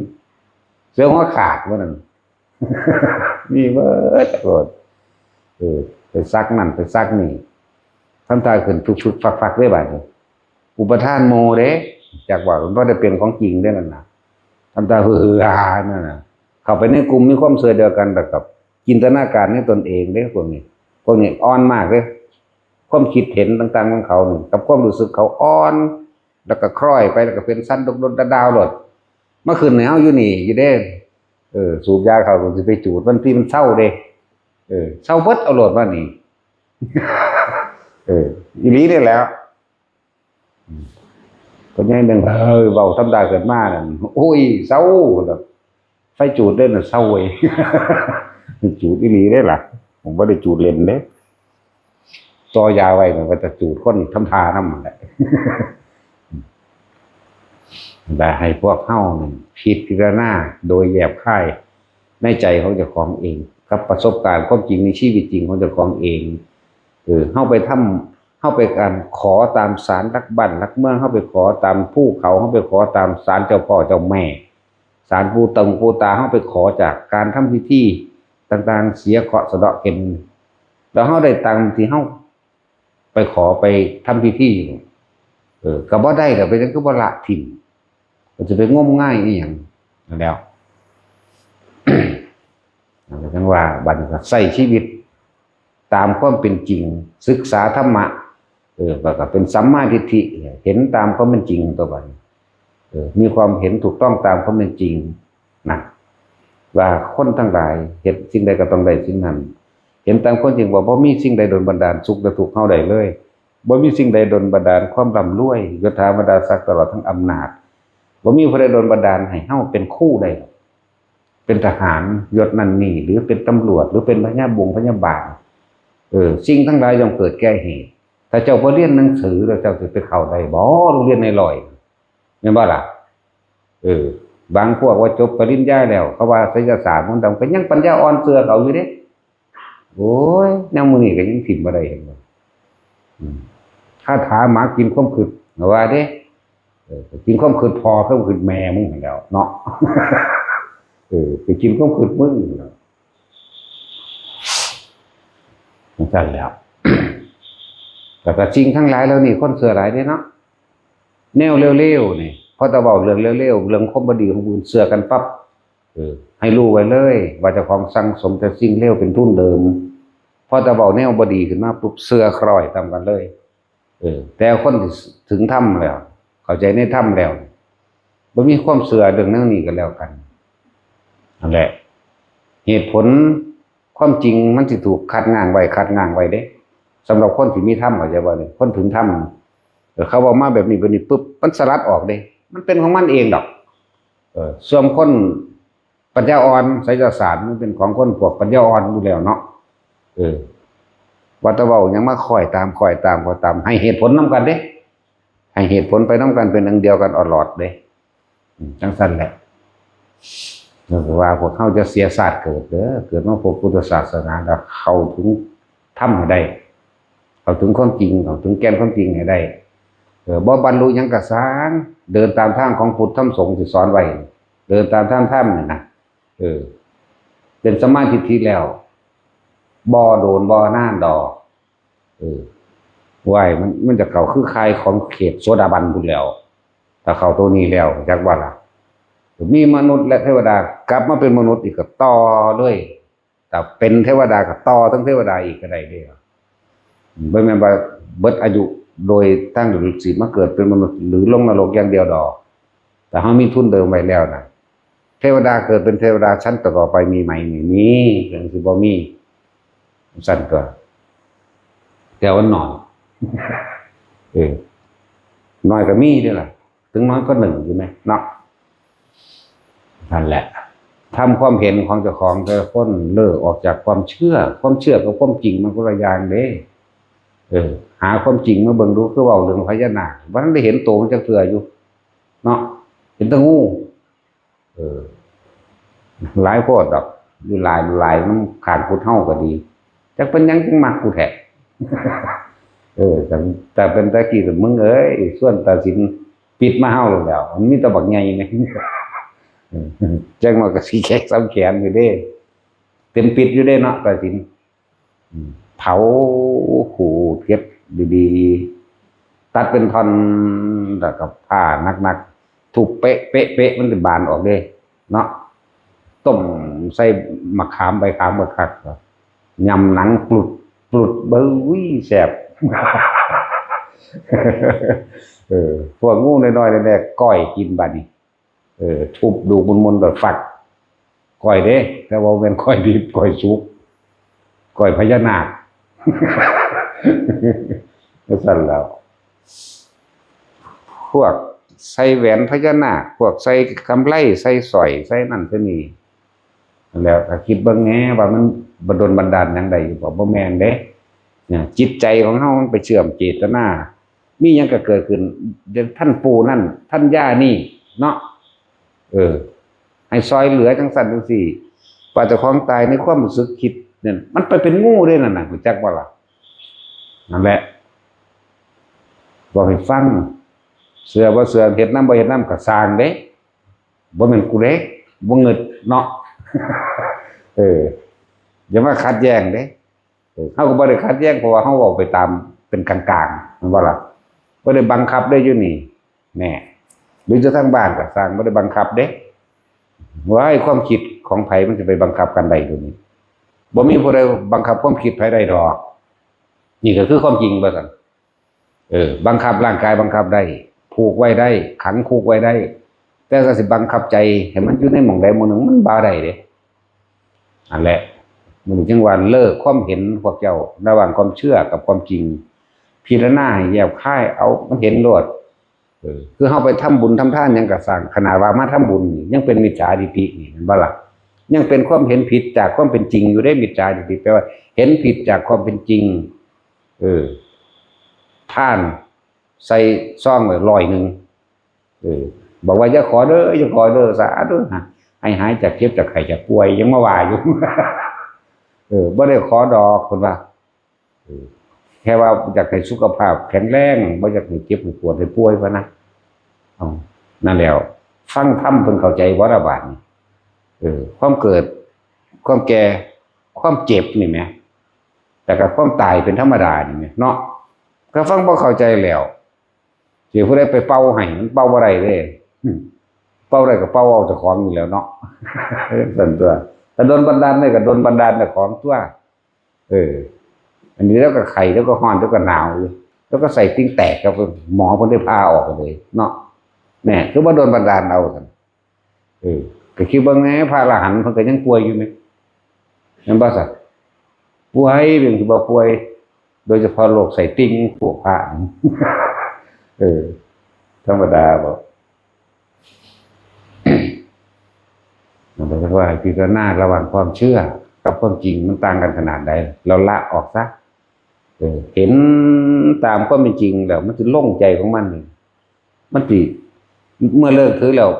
เสือหัวขาดว่านั่น มีเบิดโลด เออ ไปสักนั่นไปสักนี่ ทำท่าขึ้นฟึกๆ ฟักๆ เด้บาดนี้ อุปทานหมู่เด้ จักว่ามันบ่ได้เป็นของจริงเด้นั่นน่ะ ทำท่าฮือๆ ฮาๆ นั่นน่ะ เข้าไปในกลุ่มมีความเชื่อเดียวกัน แล้วก็จินตนาการในตนเองเด้ พวกนี้ พวกนี้อ่อนมากเด้ ความคิดเห็นต่างๆ ของเขานี่ กับความรู้สึกเขาอ่อน แล้วก็คล้อยไป แล้วก็เป็นสันดกดกดาวๆ โลด มาขึ้นให้เฮาอยู่นี่อยู่เด้ เออ สูบยาเข้าก็สิไปจูด มันที่มันเซาเด้ เออ เซาเบิดเอาโลดมานี่ เออ อีหลีนี่แหล้ว อืม ก็ยังหนึ่ง เออ เว้าธรรมดาเกิดมานั่น โอ้ย เซา แบบ ไฟจูดเด้อน่ะ เซาเว้ย จูดอีหลีเด้ล่ะ ผมบ่ได้จูดเล่นเด้ ต่อยาไว้มันก็จะจูดคนทำทานำมันแหละ แต่ให้พวกเฮานี่พิจารณาโดยแยบคายในใจของเจ้าของเอง กับประสบการณ์ความจริงในชีวิตจริงของเจ้าของเอง เออ เฮาไปทำ เฮาไปการขอตามศาลหลักบ้านหลักเมือง เฮาไปขอตามภูเขา เฮาไปขอตามศาลเจ้าพ่อเจ้าแม่ ศาลปู่ตงปู่ตา เฮาไปขอจากการทำพิธีต่างๆ เสียเคราะห์สะเดาะเคราะห์ แล้วเฮาได้ตามที่เฮาไปขอไปทำพิธี เออ ก็บ่ได้ ก็เป็นหยังคือบ่ละถิ่ม ก็จะไปงมงายอีหยังนั่นแหล้ว นั่นก็จั่งว่าบัดนี้ก็ใช้ชีวิตตามความเป็นจริง ศึกษาธรรมะ เออ แล้วก็เป็นสัมมาทิฏฐิ เห็นตามความเป็นจริงตัวบัดนี้ เออ มีความเห็นถูกต้องตามความเป็นจริงนะ ว่าคนทั้งหลายเฮ็ดสิ่งใดก็ต้องได้สิ่งนั้น เห็นตามความจริงว่าบ่มีสิ่งใดดลบันดาลสุขและทุกข์เฮาได้เลย บ่มีสิ่งใดดลบันดาลความร่ำรวย ยศถาบรรดาศักดิ์ตลอดทั้งอำนาจ บ่มีผู้ใดดลบันดาลให้เฮาเป็นครูได้ เป็นทหารยศนั่นนี่ หรือเป็นตำรวจ หรือเป็นพยาบงพยาบาล เออ สิ่งทั้งหลายย่อมเกิดแก่เหตุ ถ้าเจ้าบ่เรียนหนังสือแล้วเจ้าสิไปเข้าได้บ่ โรงเรียนในร้อย แม่นบ่ล่ะ? เออ บางพวกว่าจบปริญญาแล้ว เขาว่าไสยศาสตร์มนต์ดำ ก็ยังปัญญาอ่อนเชื่อเขาอยู่เด้ โอ้ย แนวมื้อนี้ก็ยังถิ่มบ่ได้ เห็นบ่? อืม คาถาหมากินความคิด ว่าเด้ เออ กินความคิดพ่อ ความคิดแม่มึงหั้นแหล้วเนาะ เออ ไปกินความคิดมึง จั่งซั้นแหล้ว แล้วก็สิ่งทั้งหลายเหล่านี้คนเชื่อหลายเด้เนาะ แนวเลวๆ นี่ พอแต่เว้าเรื่องเลวๆ เรื่องความบ่ดีของผู้อื่น เชื่อกันปั๊บ เออ ให้รู้ไว้เลยว่าเจ้าของสั่งสมแต่สิ่งเลวเป็นทุนเดิม พอแต่เว้าแนวบ่ดีขึ้นมาปุ๊บ เชื่อคล้อยตามกันเลย เออ แต่คนที่ถึงธรรมแล้ว เข้าใจในธรรมแล้ว บ่มีความเชื่อเรื่องแนวนี้ก็แล้วกัน นั่นแหละ เหตุผลความจริงมันสิถูกคัดง้างไว้ คัดง้างไว้เด้ สำหรับคนที่มีธรรม เข้าใจบ่เนี่ย คนถึงธรรม เออ เขาเว้ามาแบบนี้ แบบนี้ปุ๊บ มันสลัดออกเด้ มันเป็นของมันเองดอก เออ ส่วนคนปัญญาอ่อน ไสยศาสตร์มันเป็นของคนพวกปัญญาอ่อนอยู่แล้วเนาะ เออ ว่าแต่เว้าหยังมาคล้อยตาม คล้อยตาม คล้อยตาม ให้เหตุผลนำกันเด้ ให้เหตุผลไปนำกันเป็นอันเดียวกันตลอดเด้ อืม จั่งซั้นแหละ ก็คือว่าพวกเฮาจะเสียชาติเกิดเด้อ เกิดมาพบพุทธศาสนาแล้วเข้าถึงธรรมให้ได้ เข้าถึงความจริง เข้าถึงแก่นความจริงให้ได้ เออ บ่บรรลุหยังก็ซ่าง เดินตามทางของพุทธธรรมสงฆ์ที่สอนไว้ เดินตามทางธรรมนี่นะ เออ เป็นสัมมาทิฏฐิแล้ว บ่โดนบ่นานดอก เออ ไหว มัน มันจะเข้าคือข่ายของเขตโสดาบันพุ้นแล้ว ถ้าเข้าตัวนี้แล้ว จักว่าล่ะ มีมนุษย์และเทวดากลับมาเป็นมนุษย์อีกก็ต่อเลย ถ้าเป็นเทวดาก็ต่อทั้งเทวดาอีกก็ได้เด้อ บ่แม่นว่าเบิดอายุโดยทางที่สิมาเกิดเป็นมนุษย์หรือลงนรกอย่างเดียวดอก แต่เฮามีทุนเดิมไว้แล้วนะ เทวดาเกิดเป็นเทวดาชั้นต่อๆไปมีไหม? นี่มี จั่งสิบ่มี ซั่นตัว แต่ว่าน้อย เออ น้อยก็มีเด้อล่ะ ถึงน้อยก็หนึ่งอยู่ไหมเนาะ นั่นแหละ ทำความเห็นของเจ้าของแต่ละคนเลิกออกจากความเชื่อ ความเชื่อกับความจริงมันคนละอย่างเด้ เออ หาความจริงมาเบิ่งดู คือเว้าเรื่องพญานาค บ่ทันได้เห็นโตมันจักเทื่ออยู่ เนาะ เห็นแต่งู เออ หลายโพดดอก อยู่หลาย หลายนำข้างพุทธเฮาก็ดี จักเป็นหยังจึงมักกูแท้ เออ แต่ แต่เป็นตะกี้แต่มึงเอ้ย ส่วนตาสินปิดมาเฮาแล้ว มันมีแต่บักใหญ่ไง เออ จังว่าก็สิแขกสามแขนอยู่เด้ เต็มปิดอยู่เด้เนาะ ตาสิน อืม เผาขูดเก็บดีๆ ตัดเป็นท่อน แล้วก็ผ้าหนักๆ ทุบเป๊ะเป๊ะเป๊ะ มันจะบานออกเด้ เนาะ ต้มใส่มะขามใบขามบักคัก ยำหนังปลุดปลุด เบ้ย แซ่บ เออ พวกงูน้อยๆ แรกๆ ก้อยกินบัดนี้ เออ ทุบดูกมันๆ แบบฟัก ก้อยเด้ แต่ว่าเป็นก้อยดิบ ก้อยสุก ก้อยพญานาค จั่งซั้นแล้ว พวกใส่แหวนพญานาค พวกใส่กำไล ใส่สร้อย ใส่นั่นใส่นี่ แล้วก็คิดเบิ่งแหน่ว่ามันบันดลบันดาลหยังได้อยู่บ่ บ่แม่นเด้ เนี่ย จิตใจของเฮามันไปเชื่อมเจตนา มีหยังก็เกิดขึ้น เดี๋ยวท่านปู่นั่น ท่านย่านี่ เนาะ เออ ให้ซอยเหลือจั่งซั้นจั่งซี้ ว่าเจ้าของตายในความรู้สึกคิดนั่น มันไปเป็นงูเด้นั่นน่ะ รู้จักบ่ล่ะ นั่นแหละ บอกให้ฟัง เชื่อบ่เชื่อ เฮ็ดนำบ่เฮ็ดนำก็ซ่างเด้ บ่แม่นกูเด้ บ่เงิดเนาะ เออ อย่ามาขัดแย้งเด้ เออ เฮาก็บ่ได้ขัดแย้ง เพราะว่าเฮาเว้าไปตามเป็นกลางๆ แม่นบ่ล่ะ บ่ได้บังคับเด้อยู่นี่ แน่ หรือจะทางบ้านก็ซ่าง บ่ได้บังคับเด้ ว่าไอ้ความคิดของไผมันจะไปบังคับกันได้อยู่นี่ บ่มีผู้ใดบังคับความคิดไผได้ดอก นี่ก็คือความจริงว่าซั่น เออ บังคับร่างกายบังคับได้ ผูกไว้ได้ ขังคุกไว้ได้ แต่ถ้าสิบังคับใจให้มันอยู่ในหม่องใดหม่องหนึ่ง มันบ่ได้เด้ อันแหละ มันจึงว่าเลิกความเห็นพวกเจ้า ระหว่างความเชื่อกับความจริง พิจารณาให้แยบคายเอา มันเห็นโลด เออ คือเฮาไปทำบุญทำทานหยังก็ซ่าง ขนาดว่ามาทำบุญนี่ยังเป็นมิจฉาทิฏฐินี่ แม่นบ่ล่ะ ยังเป็นความเห็นผิดจากความเป็นจริงอยู่เด้ มิจฉาทิฏฐิแปลว่าเห็นผิดจากความเป็นจริง เออ ทานใส่ซองไว้ร้อยหนึ่ง เออ บอกว่าอย่าขอเด้อ อย่าขอเด้อ สาธุนะ ให้หายจากเจ็บจากไข้จากป่วย ยังมาว่าอยู่ เออ บ่ได้ขอดอก เพิ่นว่า เออ แค่ว่าอยากให้สุขภาพแข็งแรง บ่อยากให้เจ็บให้ปวดให้ป่วยพะนะ เอา นั่นแล้ว ฟังธรรมเพิ่นเข้าใจบ่ล่ะบาดนี้ เออ ความเกิด ความแก่ ความเจ็บนี่แหม แล้วก็ความตายเป็นธรรมดานี่แหมเนาะ ก็ฟังบ่เข้าใจแล้ว สิผู้ใดไปเป่าให้ มันเป่าบ่ได้เด้ อืม เป่าได้ก็เป่าเอาเจ้าของอยู่แล้วเนาะ ซั่นตัว ถ้าโดนบันดาลได้ก็โดนบันดาลเจ้าของตัว เออ อันนี้แล้วก็ไข้ แล้วก็ฮ้อน แล้วก็หนาวอยู่ แล้วก็ไส้ติ่งแตก ก็หมอเพิ่นได้ผ่าออกเลยเนาะ แหม คือบ่โดนบันดาลเอาซั่น เออ ก็คิดเบิ่งแหน่ พระอรหันต์เพิ่นก็ยังป่วยอยู่แหม แม่นบ่ซะ ป่วย เพิ่นสิบ่ป่วย โดยเฉพาะโรคไส้ติ่งพวกพระนี่ เออ ธรรมดาบ่ มันก็ว่าให้พิจารณาระหว่างความเชื่อกับความจริงมันต่างกันขนาดใด เราละออกซะ เออ เห็นตามความเป็นจริงแล้วมันสิโล่งใจของมันนี่ มันสิเมื่อเลิกถือแล้ว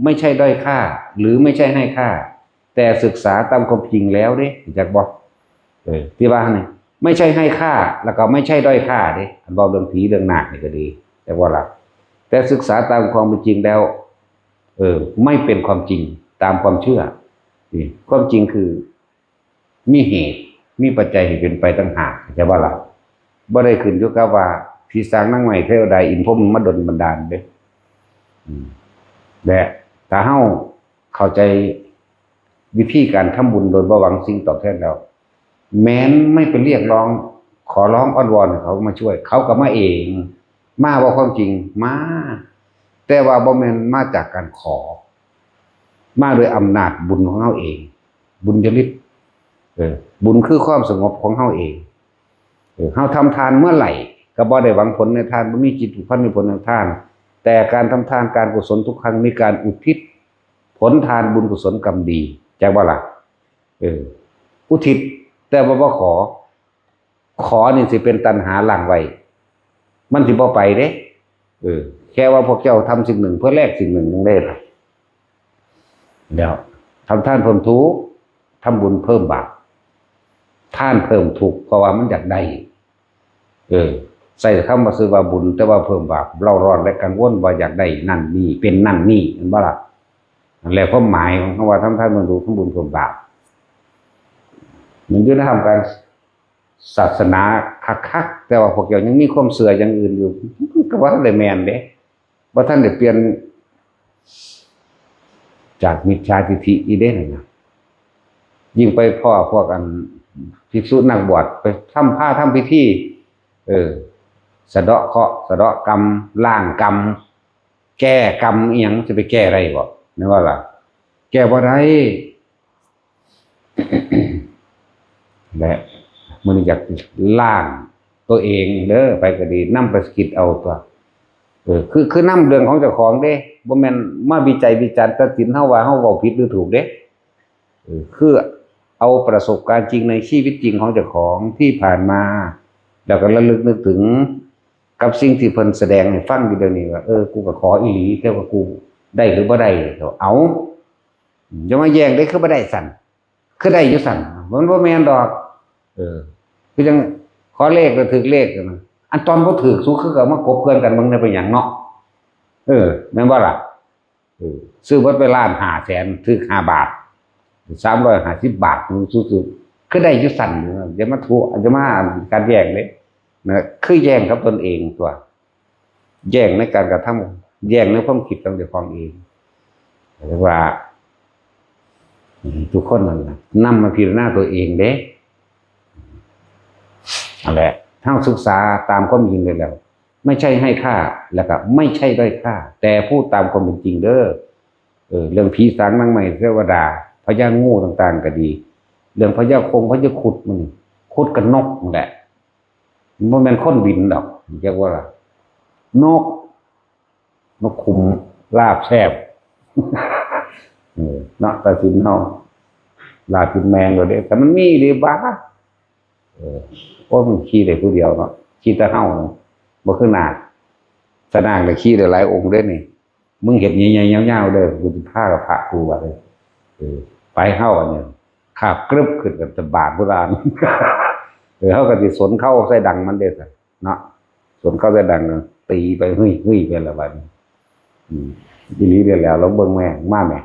ไม่ใช่ด้อยค่า หรือไม่ใช่ให้ค่า แต่ศึกษาตามความจริงแล้วเด้ จักบ่ เออ ที่ว่านี่ ไม่ใช่ให้ค่า แล้วก็ไม่ใช่ด้อยค่าเด้ อันเว้าเรื่องผีเรื่องนาคนี่ก็ดี แต่ว่าล่ะ แต่ศึกษาตามความเป็นจริงแล้ว เออ ไม่เป็นความจริงตามความเชื่อ นี่ ความจริงคือ มีเหตุ มีปัจจัยให้เป็นไปต่างหาก เข้าใจบ่ล่ะ บ่ได้ขึ้นอยู่กับว่าผีสางนางไม้เทวดาอินทร์พรหมมาดลบันดาลเด้ อืม และถ้าเฮาเข้าใจวิธีการทำบุญโดยบ่หวังสิ่งตอบแทนแล้ว แม้นไม่ไปเรียกร้อง ขอร้องอ้อนวอนให้เขามาช่วย เขาก็มาเอง มาว่าความจริง มา แต่ว่าบ่แม่นมาจากการขอ มาโดยอำนาจบุญของเฮาเอง บุญญาฤทธิ์ เออ บุญคือความสงบของเฮาเอง เออ เฮาทำทานเมื่อไหร่ ก็บ่ได้หวังผลในทาน บ่มีจิตผูกพันในผลในทาน แต่การทำทานการกุศลทุกครั้งมีการอุทิศผลทานบุญกุศลกรรมดี จักบ่ล่ะ เออ อุทิศ แต่ว่าบ่ขอ ขอนี่สิเป็นตัณหาหลั่งไว้ มันสิบ่ไปเด้ เออ แค่ว่าพวกเจ้าทำสิ่งหนึ่งเพื่อแลกสิ่งหนึ่งยังได้ล่ะ แล้วทำทานเพิ่มทุกข์ ทำบุญเพิ่มบาป ทานเพิ่มทุกข์ เพราะว่ามันอยากได้ เออ ใส่คำว่าซื้อว่าบุญ แต่ว่าเพิ่มบาป เร่าร้อนและกังวลว่าอยากได้นั่นนี่ เป็นนั่นนี่ เห็นบ่ล่ะ นั่นแหละความหมายของคำว่าทำทานเพิ่มทุกข์ ทำบุญเพิ่มบาป มันอยู่ในทำการศาสนาคักๆ แต่ว่าพวกเจ้ายังมีความเชื่ออย่างอื่นอยู่ มันก็บ่ทันได้แม่นเด้ บ่ทันได้เปลี่ยนจากมิจฉาทิฏฐิอีเด้นั่นนะ ยิ่งไปพ้อพวกอันภิกษุนักบวชไปทำพาทำพิธี เออ สะเดาะเคราะห์ สะเดาะกรรม ล้างกรรม แก้กรรมอีหยัง จะไปแก้ได้บ่ แม่นว่าล่ะ แก้บ่ได้ และมื้อนี้อยากล้างตัวเองเด้อ ไปก็ดี นำไปคิดเอาตัว เออ คือ คือนำเรื่องของเจ้าของเด้ บ่แม่นมาวิจัยวิจารณ์ตัดสินเฮาว่าเฮาเว้าผิดหรือถูกเด้ เออ คือเอาประสบการณ์จริงในชีวิตจริงของเจ้าของที่ผ่านมา แล้วก็ระลึกนึกถึงกับสิ่งที่เพิ่นแสดงให้ฟังอยู่เดี๋ยวนี้ว่า เออ กูก็ขออีหลี แต่ว่ากูได้หรือบ่ได้ ก็เอา อย่ามาแย้งเด้ คือบ่ได้สั่น คือได้อยู่สั่น มันบ่แม่นดอก เออ คือจั่งขอเลขก็ถืกเลขนะ อันตอนบ่ถืก สูคือก็เอามากบเกลื่อนกันเบิ่งได้เป็นหยังเนาะ เออ แม่นบ่ล่ะ เออ ซื้อเบิดไปล้านห้าแสน ถืกห้าบาท สามร้อยห้าสิบ บาท สูๆ คือได้อยู่สั่น อย่ามาทุ อย่ามาการแย้งเด้ นะ คือแย้งกับตนเองตัว แย้งในการกระทำ แย้งในความคิดของเจ้าของเอง เรียกว่า ทุกคนนั่นน่ะ นำมาพิจารณาตัวเองเด้ นั่นแหละ ทั้งศึกษาตามความจริงเลยแล้ว ไม่ใช่ให้ค่า แล้วก็ไม่ใช่ด้อยค่า แต่พูดตามความเป็นจริงเด้อ เออ เรื่องผีสางนางไม้เทวดา พญางูต่างๆ ก็ดี เรื่องพญาคงพญาครุฑมันนี่ ครุฑกับนกนั่นแหละ มันบ่แม่นคนบินดอก เรียกว่าล่ะ นก นกขุมลาบแซ่บ เออ เนาะ ตัดสินเฮา ลาบกินแมงก็ได้ แต่มันมีเด้บ้า เออ โอ้ย มันขี่ได้ผู้เดียวเนาะ ขี่แต่เฮาเนาะ บ่คือนาค ถ้านาคน่ะขี่ได้หลายองค์เด้นี่ มึงเฮ็ดใหญ่ๆ ยาวๆ เด้อ กูสิพากับพระกูว่าเด้อ เออ ไปเฮาอันนี้ คาบกรึบขึ้นกับตะบาดโบราณ เออ เฮาก็สิสนเข้าใส่ดังมันเด้อ เนาะ สนเข้าใส่ดัง ตีไป เฮ้ย เฮ้ย ไปละบัดนี้ อืม อีหลีเด้อ แล้ว ลองเบิ่งแม่ มาแม่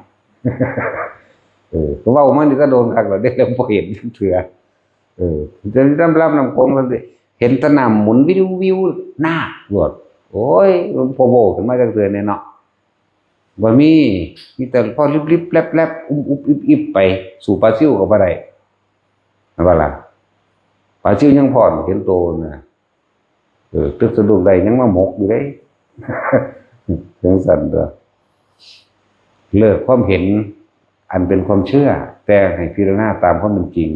เออ ก็เว้ามานี่ก็โดนคักแล้วเด้ แล้วบ่เห็นจักเทื่อ เออ แต่น้ำลำน้ำโขงมันสิเห็นแต่น้ำหมุนวิววิว นาคโลด โอ้ย มันบ่โว้ขึ้นมาจักเทื่อแน่เนาะ บ่มี มีแต่พอลิบๆ แลบๆ อุบๆ อิบๆ ไป สู้ปลาซิวก็บ่ได้ แม่นบ่ล่ะ ปลาซิวยังพ้อนเห็นโตนะ เออ ตึกสะดุ้งได้ยังมาหมกอยู่เด้ จั่งซั้นตั๊ว เลิกความเห็นอันเป็นความเชื่อ แต่ให้พิจารณาตามความเป็นจริง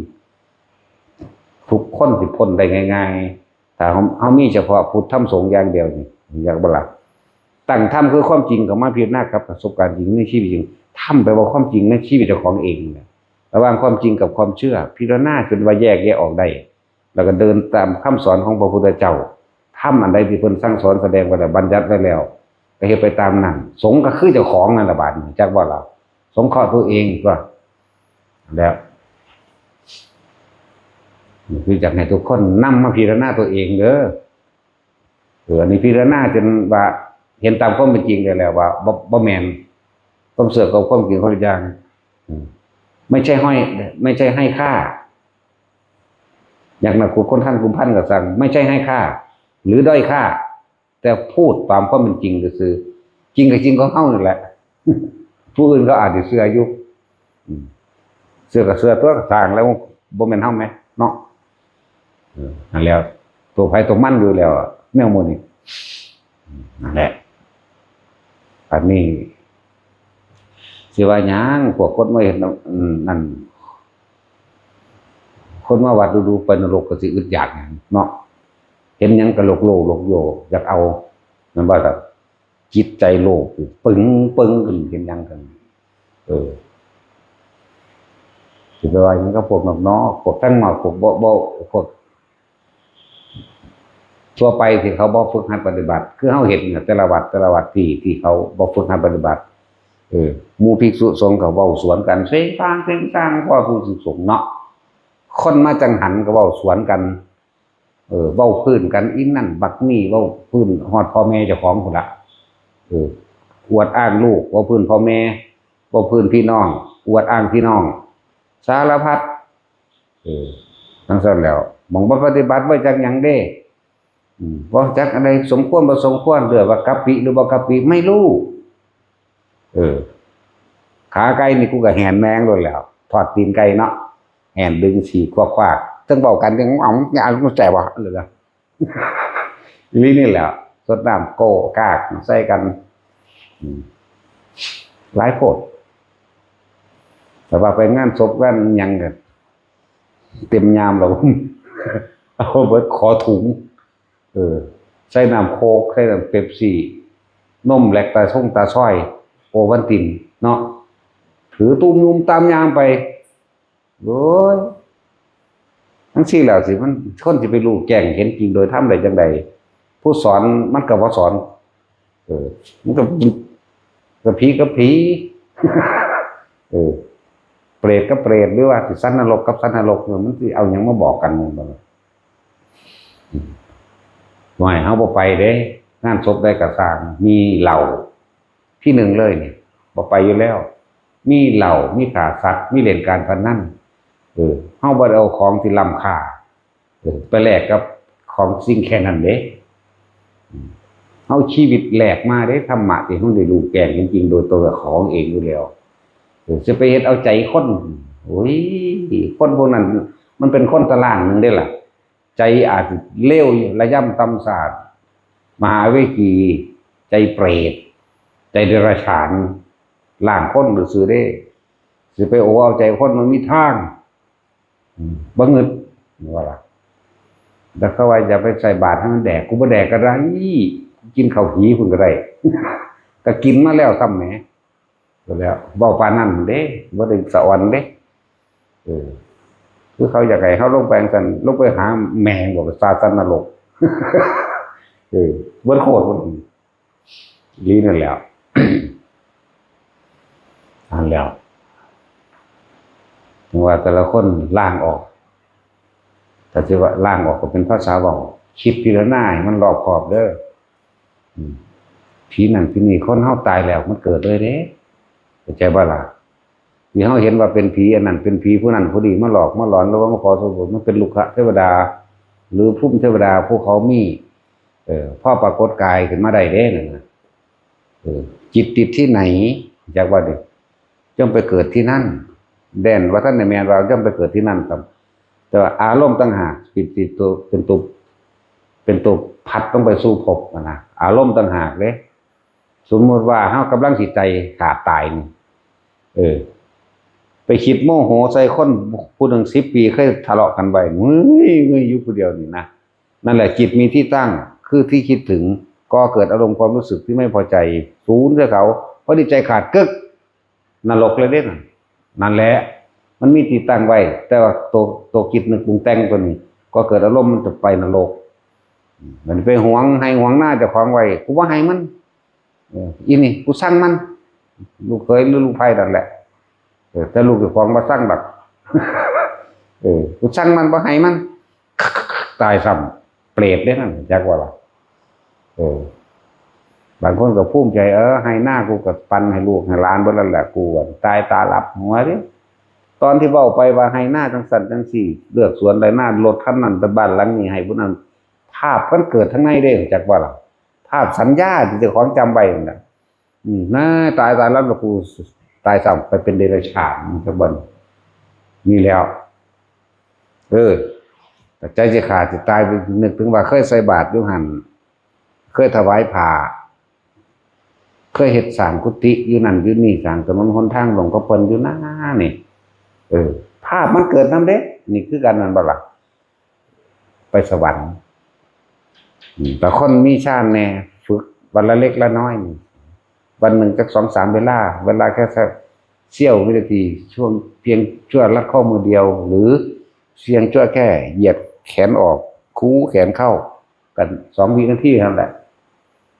ทุกคนสิพ้นได้ง่ายๆ ถ้าเฮา เฮามีเฉพาะพุทธธรรมสงฆ์อย่างเดียวนี่ อยากบ่ล่ะ ตั้งธรรมคือความจริงเข้ามาพิจารณากับประสบการณ์จริงในชีวิตจริง ธรรมแปลว่าความจริงในชีวิตเจ้าของเองเนี่ย ระหว่างความจริงกับความเชื่อ พิจารณาจนว่าแยกแยะออกได้ แล้วก็เดินตามคำสอนของพระพุทธเจ้า ธรรมอันใดที่เพิ่นสั่งสอนแสดงไว้แล้ว บัญญัติไว้แล้ว ก็เฮ็ดไปตามนั้น สงฆ์ก็คือเจ้าของนั่นล่ะ บาดนี้จักบ่ล่ะ สงเคราะห์ตัวเองตัว แล้ว คืออยากให้ทุกคนนำมาพิจารณาตัวเองเด้อ เออ อันนี้พิจารณาจนว่าเห็นตามความเป็นจริงได้แล้วว่าบ่ บ่แม่น ความเชื่อกับความจริงคนละอย่าง อืม ไม่ใช่ห้อย ไม่ใช่ให้ค่า อย่างนักขุดค้นถ้ำขุดพันก็สั่ง ไม่ใช่ให้ค่า หรือด้อยค่า แต่พูดตามความเป็นจริงซื่อๆ จริงก็จริงของเฮานั่นแหละ ผู้อื่นเขาอาจจะเชื่ออยู่ อืม เชื่อก็เชื่อตัว สร้างแล้วบ่แม่นเฮาแหมเนาะ เออ นั่นแหละ ตัวไผตัวมันอยู่แล้วอะ แนวหมู่นี้ อืม นั่นแหละ อันนี้ สิว่าหยัง พวกคนมาเฮ็ดนำ อืม นั่น คนมาวัดดูๆ ไปนรกก็สิอึดอยากหยังเนาะ เห็นหยังก็โลกโลกโลกโย อยากเอา แม่นบ่ล่ะ จิตใจโลภปึงปึงขึ้น เห็นหยังกัน เออ สิไปว่าหยังกับพวกนอกๆ พวกทางนอก พวกบ่ บ่ พวกทั่วไปที่เขาบ่ฝึกหัดปฏิบัติ คือเฮาเห็นน่ะ แต่ละวัด แต่ละวัดที่ ที่เขาบ่ฝึกหัดปฏิบัติ เออ หมู่ภิกษุสงฆ์ก็เว้าสวนกัน เสียงซาง เสียงซาง พอภิกษุสงฆ์เนาะ คนมาจังหันก็เว้าสวนกัน เออ เว้าพื้นกัน อีนั่นบักนี่ เว้าพื้นฮอดพ่อแม่เจ้าของพู้นละ เออ อวดอ้างลูก เว้าพื้นพ่อแม่ เว้าพื้นพี่น้อง อวดอ้างพี่น้อง สารพัด เออ จั่งซั้นแล้ว หม่องบ่ปฏิบัติ บ่จักหยังเด้ อืม บ่จักอันใดสมควรบ่สมควร เรียกว่ากะปิหรือบ่กะปิ ไม่รู้ เออ ขาไก่นี่กูก็แหนแมงโลดแล้ว ทอดตีนไก่เนาะ แหนดึงฉี่ควักๆ เทิงเว้ากัน เทิง "เอ้า อย่าเอาใส่บ่" เลยนะ อีหลีนี่แหละ ซดน้ำโก้กากใส่กัน อืม หลายโพด แต่ว่าไปงานศพงานหยังก็เต็มยามแล้ว เอาเบิด ขอถุง เออ ใส่น้ำโค้ก ใส่น้ำเป๊ปซี่ นมแลคตาซงตาซอย โอวัลตินเนาะ ถือตุ้มยุมตามยางไป โอ้ย จั่งซี้แล้วสิ มัน คนสิไปรู้แจ้งเห็นจริงโดยธรรมได้จั่งใด ผู้สอนมันก็บ่สอน เออ มันก็ ก็ผีกับผี เออ เปรตกับเปรต หรือว่าสิสัตว์นรกกับสัตว์นรกเนี่ย มันสิเอาหยังมาบอกกัน มันบ่ อืม ห่วย เฮาบ่ไปเด้ งานศพใดก็ซ่าง มีเหล้า ที่หนึ่งเลยนี่ บ่ไปอยู่แล้ว มีเหล้า มีฆ่าสัตว์ มีเล่นการพนัน เออ เฮาบ่ได้เอาของที่ล้ำค่า เออ ไปแลกกับของสิ่งแค่นั้นเด้ อืม เฮาชีวิตแลกมาเด้ ธรรมะที่เฮาได้รู้แจ้งเห็นจริงโดยตัวของเองอยู่แล้ว เออ จะไปเฮ็ดเอาใจคน โอ้ย คนพวกนั้นมันเป็นคนตารางหนึ่งเด้ล่ะ ใจอาจสิเลวระยำต่ำซาด มหาเวจี ใจเปรต ใจเดรัจฉาน ล่างคนซื่อๆเด้ สิไปโอ้เอาใจคนมันมีทาง อืม บ่งึด ว่าล่ะ แล้วเขาว่าอย่าไปใส่บาตรให้มันแดก กูบ่แดกก็ได้ กูกินข้าวผีพุ่นก็ได้ ก็กินมาแล้วซ้ำแหม ก็แล้ว เว้าปานนั้นเด้ บ่ได้สะออนเด้ เออ คือเขาอยากให้เฮาลงไปจั่งซั้น ลงไปหาแม่งบอกว่าซาซันนรก เออ เบิดโคตร เบิด อีหลีนั่นแหล้ว อันแล้ว ถึงว่าแต่ละคนล้างออก แต่ที่ว่าล้างออกก็เป็นภาษาเว้า คิดพิจารณาให้มันรอบคอบเด้อ อืม ผีนั่นผีนี่ คนเฮาตายแล้วมันเกิดเลยเด้ เข้าใจบ่ล่ะ ที่เฮาเห็นว่าเป็นผีอันนั้น เป็นผีผู้นั้นผู้นี้มาหลอกมาหลอน หรือว่ามาขอส่วนบุญ มันเป็นรุกขเทวดา หรือภูมิเทวดาผู้เขามี เออ พอปรากฏกายขึ้นมาได้เด้นั่นน่ะ เออ จิตติดที่ไหน จักว่าดิ ย่อมไปเกิดที่นั่น แด่นว่าท่านในแมนว่าย่อมไปเกิดที่นั่นครับ แต่ว่าอารมณ์ต่างหากเป็นตัว เป็นตัว เป็นตัวพัดต้องไปสู่ภพอะนะ อารมณ์ต่างหากเด้ สมมุติว่าเฮากำลังสิใจขาดตายนี่ เออ ไปคิดโมโหใส่คนผู้หนึ่งสิบปีเคยทะเลาะกันไว้ เฮ้ย เฮ้ย อยู่ผู้เดียวนี่นะ นั่นแหละจิตมีที่ตั้ง คือที่คิดถึง ก่อเกิดอารมณ์ความรู้สึกที่ไม่พอใจ สูญใส่เขา พอดีใจขาดกึก นรกเลยเด้นั่น นั่นแหละ มันมีที่ตั้งไว้ แต่ว่าตัว ตัวคิดนึกปรุงแต่งตัวนี้ ก่อเกิดอารมณ์มันจะไปนรก มันไปหวงไฮ่หวงนาเจ้าของไว้ กูบ่ให้มัน เออ อีนี่กูสั่งมัน ลูกเขยหรือลูกไพร่นั่นแหละ เออ แต่ลูกเจ้าของบ่สั่งดอก เออ กูสั่งมันบ่ให้มัน ตายซ้ำ เปรตเด้นั่น จักว่าล่ะ เออ บางคนก็ภูมิใจ เออ ให้หน้ากูก็ปันให้ลูกให้หลานเบิดแล้วแหละ กูอะตายตาหลับหัวเด้ ตอนที่เว้าไปว่าให้หน้าจังซั่นจังซี่ เลือกสวนได้หน้ารถคันนั้นแต่บ้านหลังนี้ให้ผู้นั้น ภาพมันเกิดทั้งในเด้ จักว่าล่ะ ภาพสัญญาที่เจ้าของจำไว้นั่นน่ะ อืม น่า ตายตาหลับแล้วกูตายซ้ำไปเป็นเดรัจฉานจักบัด นี่แล้ว เออ แต่ใจสิขาดสิตาย นึกถึงว่าเคยใส่บาตรอยู่หั่น เคยถวายผ้า เคยเฮ็ดสร้างกุฏิอยู่นั่นอยู่นี่ สร้างถนนหนทางหลวงกับเพิ่นอยู่นะนี่ เออ ภาพมันเกิดนำเด้ นี่คือกันนั่นบ่ล่ะ ไปสวรรค์ อืม แต่คนมีฌานแน่ ฝึกวันละเล็กละน้อยนี่ วันหนึ่งจักสองสามเวลา เวลาแค่สักเสี้ยววินาที ช่วงเพียงชั่วลัดข้อมือเดียว หรือเพียงชั่วแค่เหยียดแขนออก คูแขนเข้า กันสองวินาทีนั่นแหละ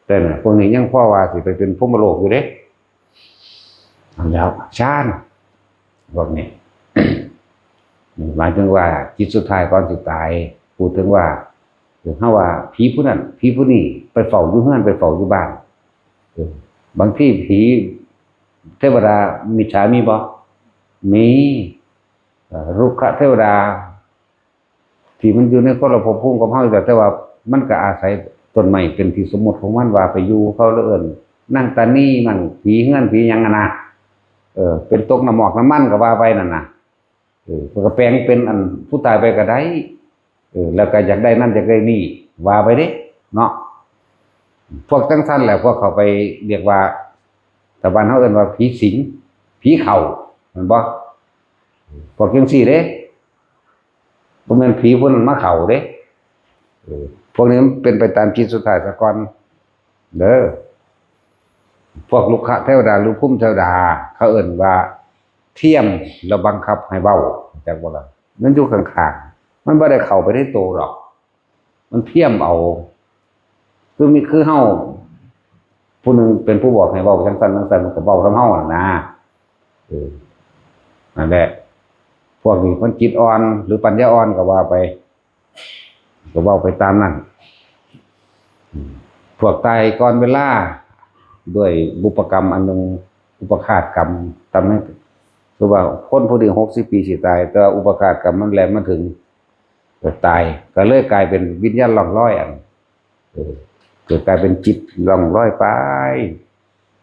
แต่น่ะ พวกนี้ยังพอว่าสิไปเป็นพรหมโลกอยู่เด้ อันแล้วฌาน พวกนี้ หมายถึงว่าจิตสุดท้ายก่อนสิตาย พูดถึงว่า เฮาว่าผีผู้นั้น ผีผู้นี้ ไปเฝ้าอยู่เฮือน ไปเฝ้าอยู่บ้าน เออ บางทีผี เทวดามิจฉามีบ่ มี เอ่อ รุกขเทวดา ที่มันอยู่ในคนละภพภูมิกับเฮาอยู่แล้ว แต่ว่ามันก็อาศัยต้นไม้เป็นที่สมมุติของมัน ว่าไปอยู่ เขาเลยเอิ้นนางตานีมั่ง ผีเฮือนผีหยังอะนะ เออ เป็นตกน้ำหมอกน้ำมันก็ว่าไปนั่นน่ะ เออ มันก็แปลงเป็นอันผู้ตายไปก็ได้ เออ แล้วก็อยากได้นั่นอยากได้นี่ ว่าไปเด้ เนาะ พวกจังซั่นแหละ พวกเขาไปเรียกว่า แต่บ้านเฮาเอิ้นว่าผีสิง ผีเข้า แม่นบ่ พวกจังซี่เด้ บ่แม่นผีผู้นั้นมาเข้าเด้ เออ พวกนี้มันเป็นไปตามจิตสุดท้ายซะก่อน เด้อ พวกรุกขเทวดาหรือภูมิเทวดา เขาเอิ้นว่าเทียมแล้วบังคับให้เว้า จักบ่ล่ะ มันอยู่ข้างๆ มันบ่ได้เข้าไปในโตดอก มันเทียมเอา คือมี คือเฮา ผู้หนึ่งเป็นผู้บอกให้เว้าจังซั่นจังซั่น มันก็เว้านำเฮานั่นนะ เออ นั่นแหละ พวกนี้มันจิตอ่อนหรือปัญญาอ่อนก็ว่าไป ก็เว้าไปตามนั้น อืม พวกตายก่อนเวลา ด้วยบุพกรรมอันหนึ่ง อุปฆาตกรรม ตามนั้น คือว่าคนผู้นี้หกสิบปีสิตาย แต่ว่าอุปฆาตกรรมมันแล่นมาถึง ก็ตาย ก็เลยกลายเป็นวิญญาณล่องลอยอัน เออ เกิดกลายเป็นจิตล่องลอยไป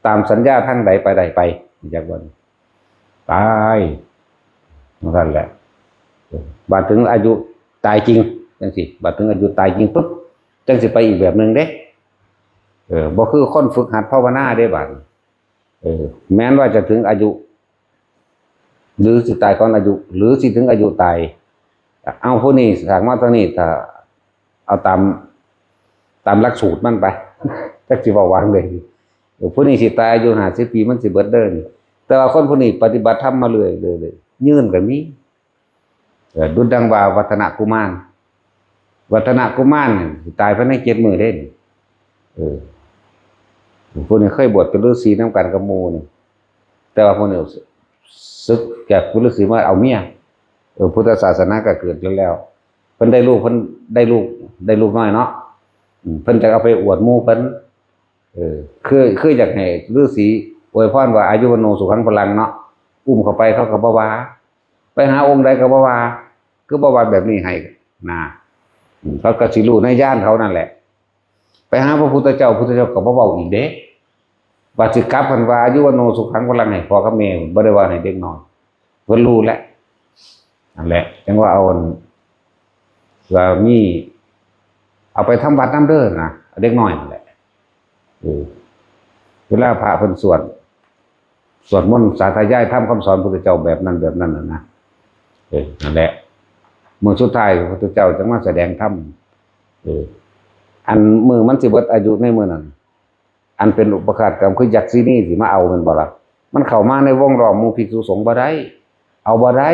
ตามสัญญาทางใดไปใดไป จักว่า ตาย นั่นแหละ เออ บาดถึงอายุตายจริง จังซี่ บาดถึงอายุตายจริงปุ๊บ จังสิไปอีกแบบหนึ่งเด้ เออ บ่คือคนฝึกหัดภาวนาเด้บาด เออ แม้นว่าจะถึงอายุ หรือสิตายก่อนอายุ หรือสิถึงอายุตาย เอาผู้นี้สร้างมาเท่านี้ ถ้าเอาตาม ตามหลักสูตรมันไป จักสิเว้าว่าจั่งใด เออ ผู้นี้สิตายอายุห้าสิบปี มันสิเบิดเด้อนี่ แต่ว่าคนผู้นี้ปฏิบัติธรรมมาเรื่อยๆ เรื่อยๆ ยืนก็มี เออ ดุจดังว่าวัฒนกุมาร วัฒนกุมารนี่สิตายภายในเจ็ดมื้อเด้นี่ เออ ผู้นี้เคยบวชเป็นฤาษีนำกันกับหมู่นี่ แต่ว่าผู้นี้สึกจากฤาษีมาเอาเมีย เออ พุทธศาสนาก็เกิดขึ้นแล้ว เพิ่นได้ลูก เพิ่นได้ลูก ได้ลูกน้อยเนาะ อืม เพิ่นจะเอาไปอวดหมู่เพิ่น เออ คือ คืออยากให้ฤาษีอวยพรว่าอายุวัณโณสุขังพลังเนาะ อุ้มเข้าไปเขาก็บ่ว่า ไปหาองค์ใดก็บ่ว่า คือบ่ว่าแบบนี้ให้นะ อืม เขาก็สิรู้ในญาณเขานั่นแหละ ไปหาพระพุทธเจ้า พุทธเจ้าก็บ่เว้าอีกเด้ ว่าสิกลับเพิ่นว่าอายุวัณโณสุขังพลังให้พ่อกับแม่ บ่ได้ว่าให้เด็กน้อย เพิ่นรู้แล้ว นั่นแหละ จังว่าเอาอัน ว่ามี เอาไปทำวัดนำเด้อนะ เด็กน้อยนั่นแหละ เออ เวลาพระเพิ่นสวด สวดมนต์สาธยายธรรมคำสอนพุทธเจ้าแบบนั้นแบบนั้นน่ะนะ เออ นั่นแหละ มื้อสุดท้ายพระพุทธเจ้าจังมาแสดงธรรม เออ อันมื้อมันสิเบิดอายุในมื้อนั้น อันเป็นอุปฆาตกรรมคือยักษินีสิมาเอาแม่นบ่ล่ะ มันเข้ามาในวงล้อมหมู่ภิกษุสงฆ์บ่ได้ เอาบ่ได้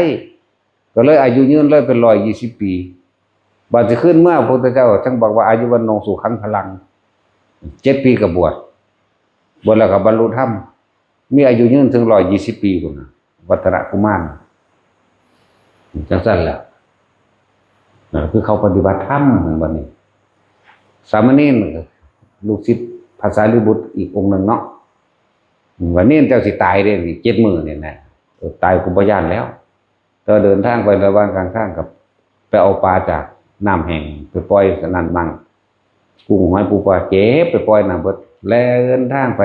ก็เลยอายุยืนเลยเป็นร้อยยี่สิบปี บาดสิขึ้นเมื่อพระพุทธเจ้าจังบอกว่าอายุวัณโณสุขังพลัง เจ็ดปีก็บวช บวชแล้วก็บรรลุธรรม มีอายุยืนถึงร้อยยี่สิบปีพุ้นน่ะ วัฒนกุมาร จังซั่นแหละ นั่นคือเขาปฏิบัติธรรม บัดนี้ สามเณร ลูกศิษย์พระสารีบุตรอีกองค์หนึ่งเนาะ ว่าเณรเจ้าสิตายเด้ เจ็ดมื้อนี่นะ เออ ตายกูบ่ย้านแล้ว แต่เดินทางไประหว่างกลางทางกับ ไปเอาปลาจากน้ำแห้งไปปล่อยนั่นมั่ง กุ้งหอยปูปลาเก็บไปปล่อยน้ำเบิด แล่นทางไป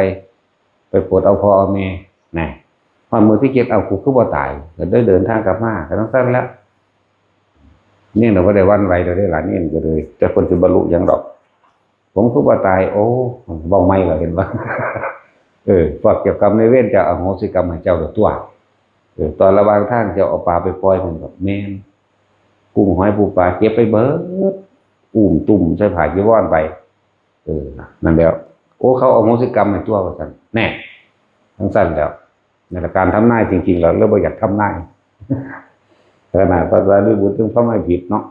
ไปโปรดเอาพ่อเอาแม่ นะ ฮอดมื้อที่เจ็ด เอากูคือบ่ตาย ก็ได้เดินทางกลับมา ก็จั่งซั่นแหละ เณรน่ะบ่ได้หวั่นไหวดอกเด้อล่ะ เณรก็เลย แต่เพิ่นสิบรรลุหยังดอก ผมคือบ่ตาย โอ้ เว้าใหม่แล้วเห็นบ่ เออ พวกเจ้ากรรมนายเวรจะอโหสิกรรมให้เจ้าดอกตั่ว เออ ตอนระหว่างทางเจ้าเอาปลาไปปล่อย เพิ่นก็แม่น กุ้งหอยปูปลาเก็บไปเบิด อุ้มตุ้มใส่ผ้าจีวรไป เออ นั่นแหล้ว โอ้ เขาอโหสิกรรมให้ตั่ว ว่าซั่น แน่ จั่งซั่นแหล้ว นั่นแหละ การทำนายจริงๆ แล้ว แล้วบ่อยากทำนาย ขนาดพระสารีบุตรยังทำนายผิดเนาะ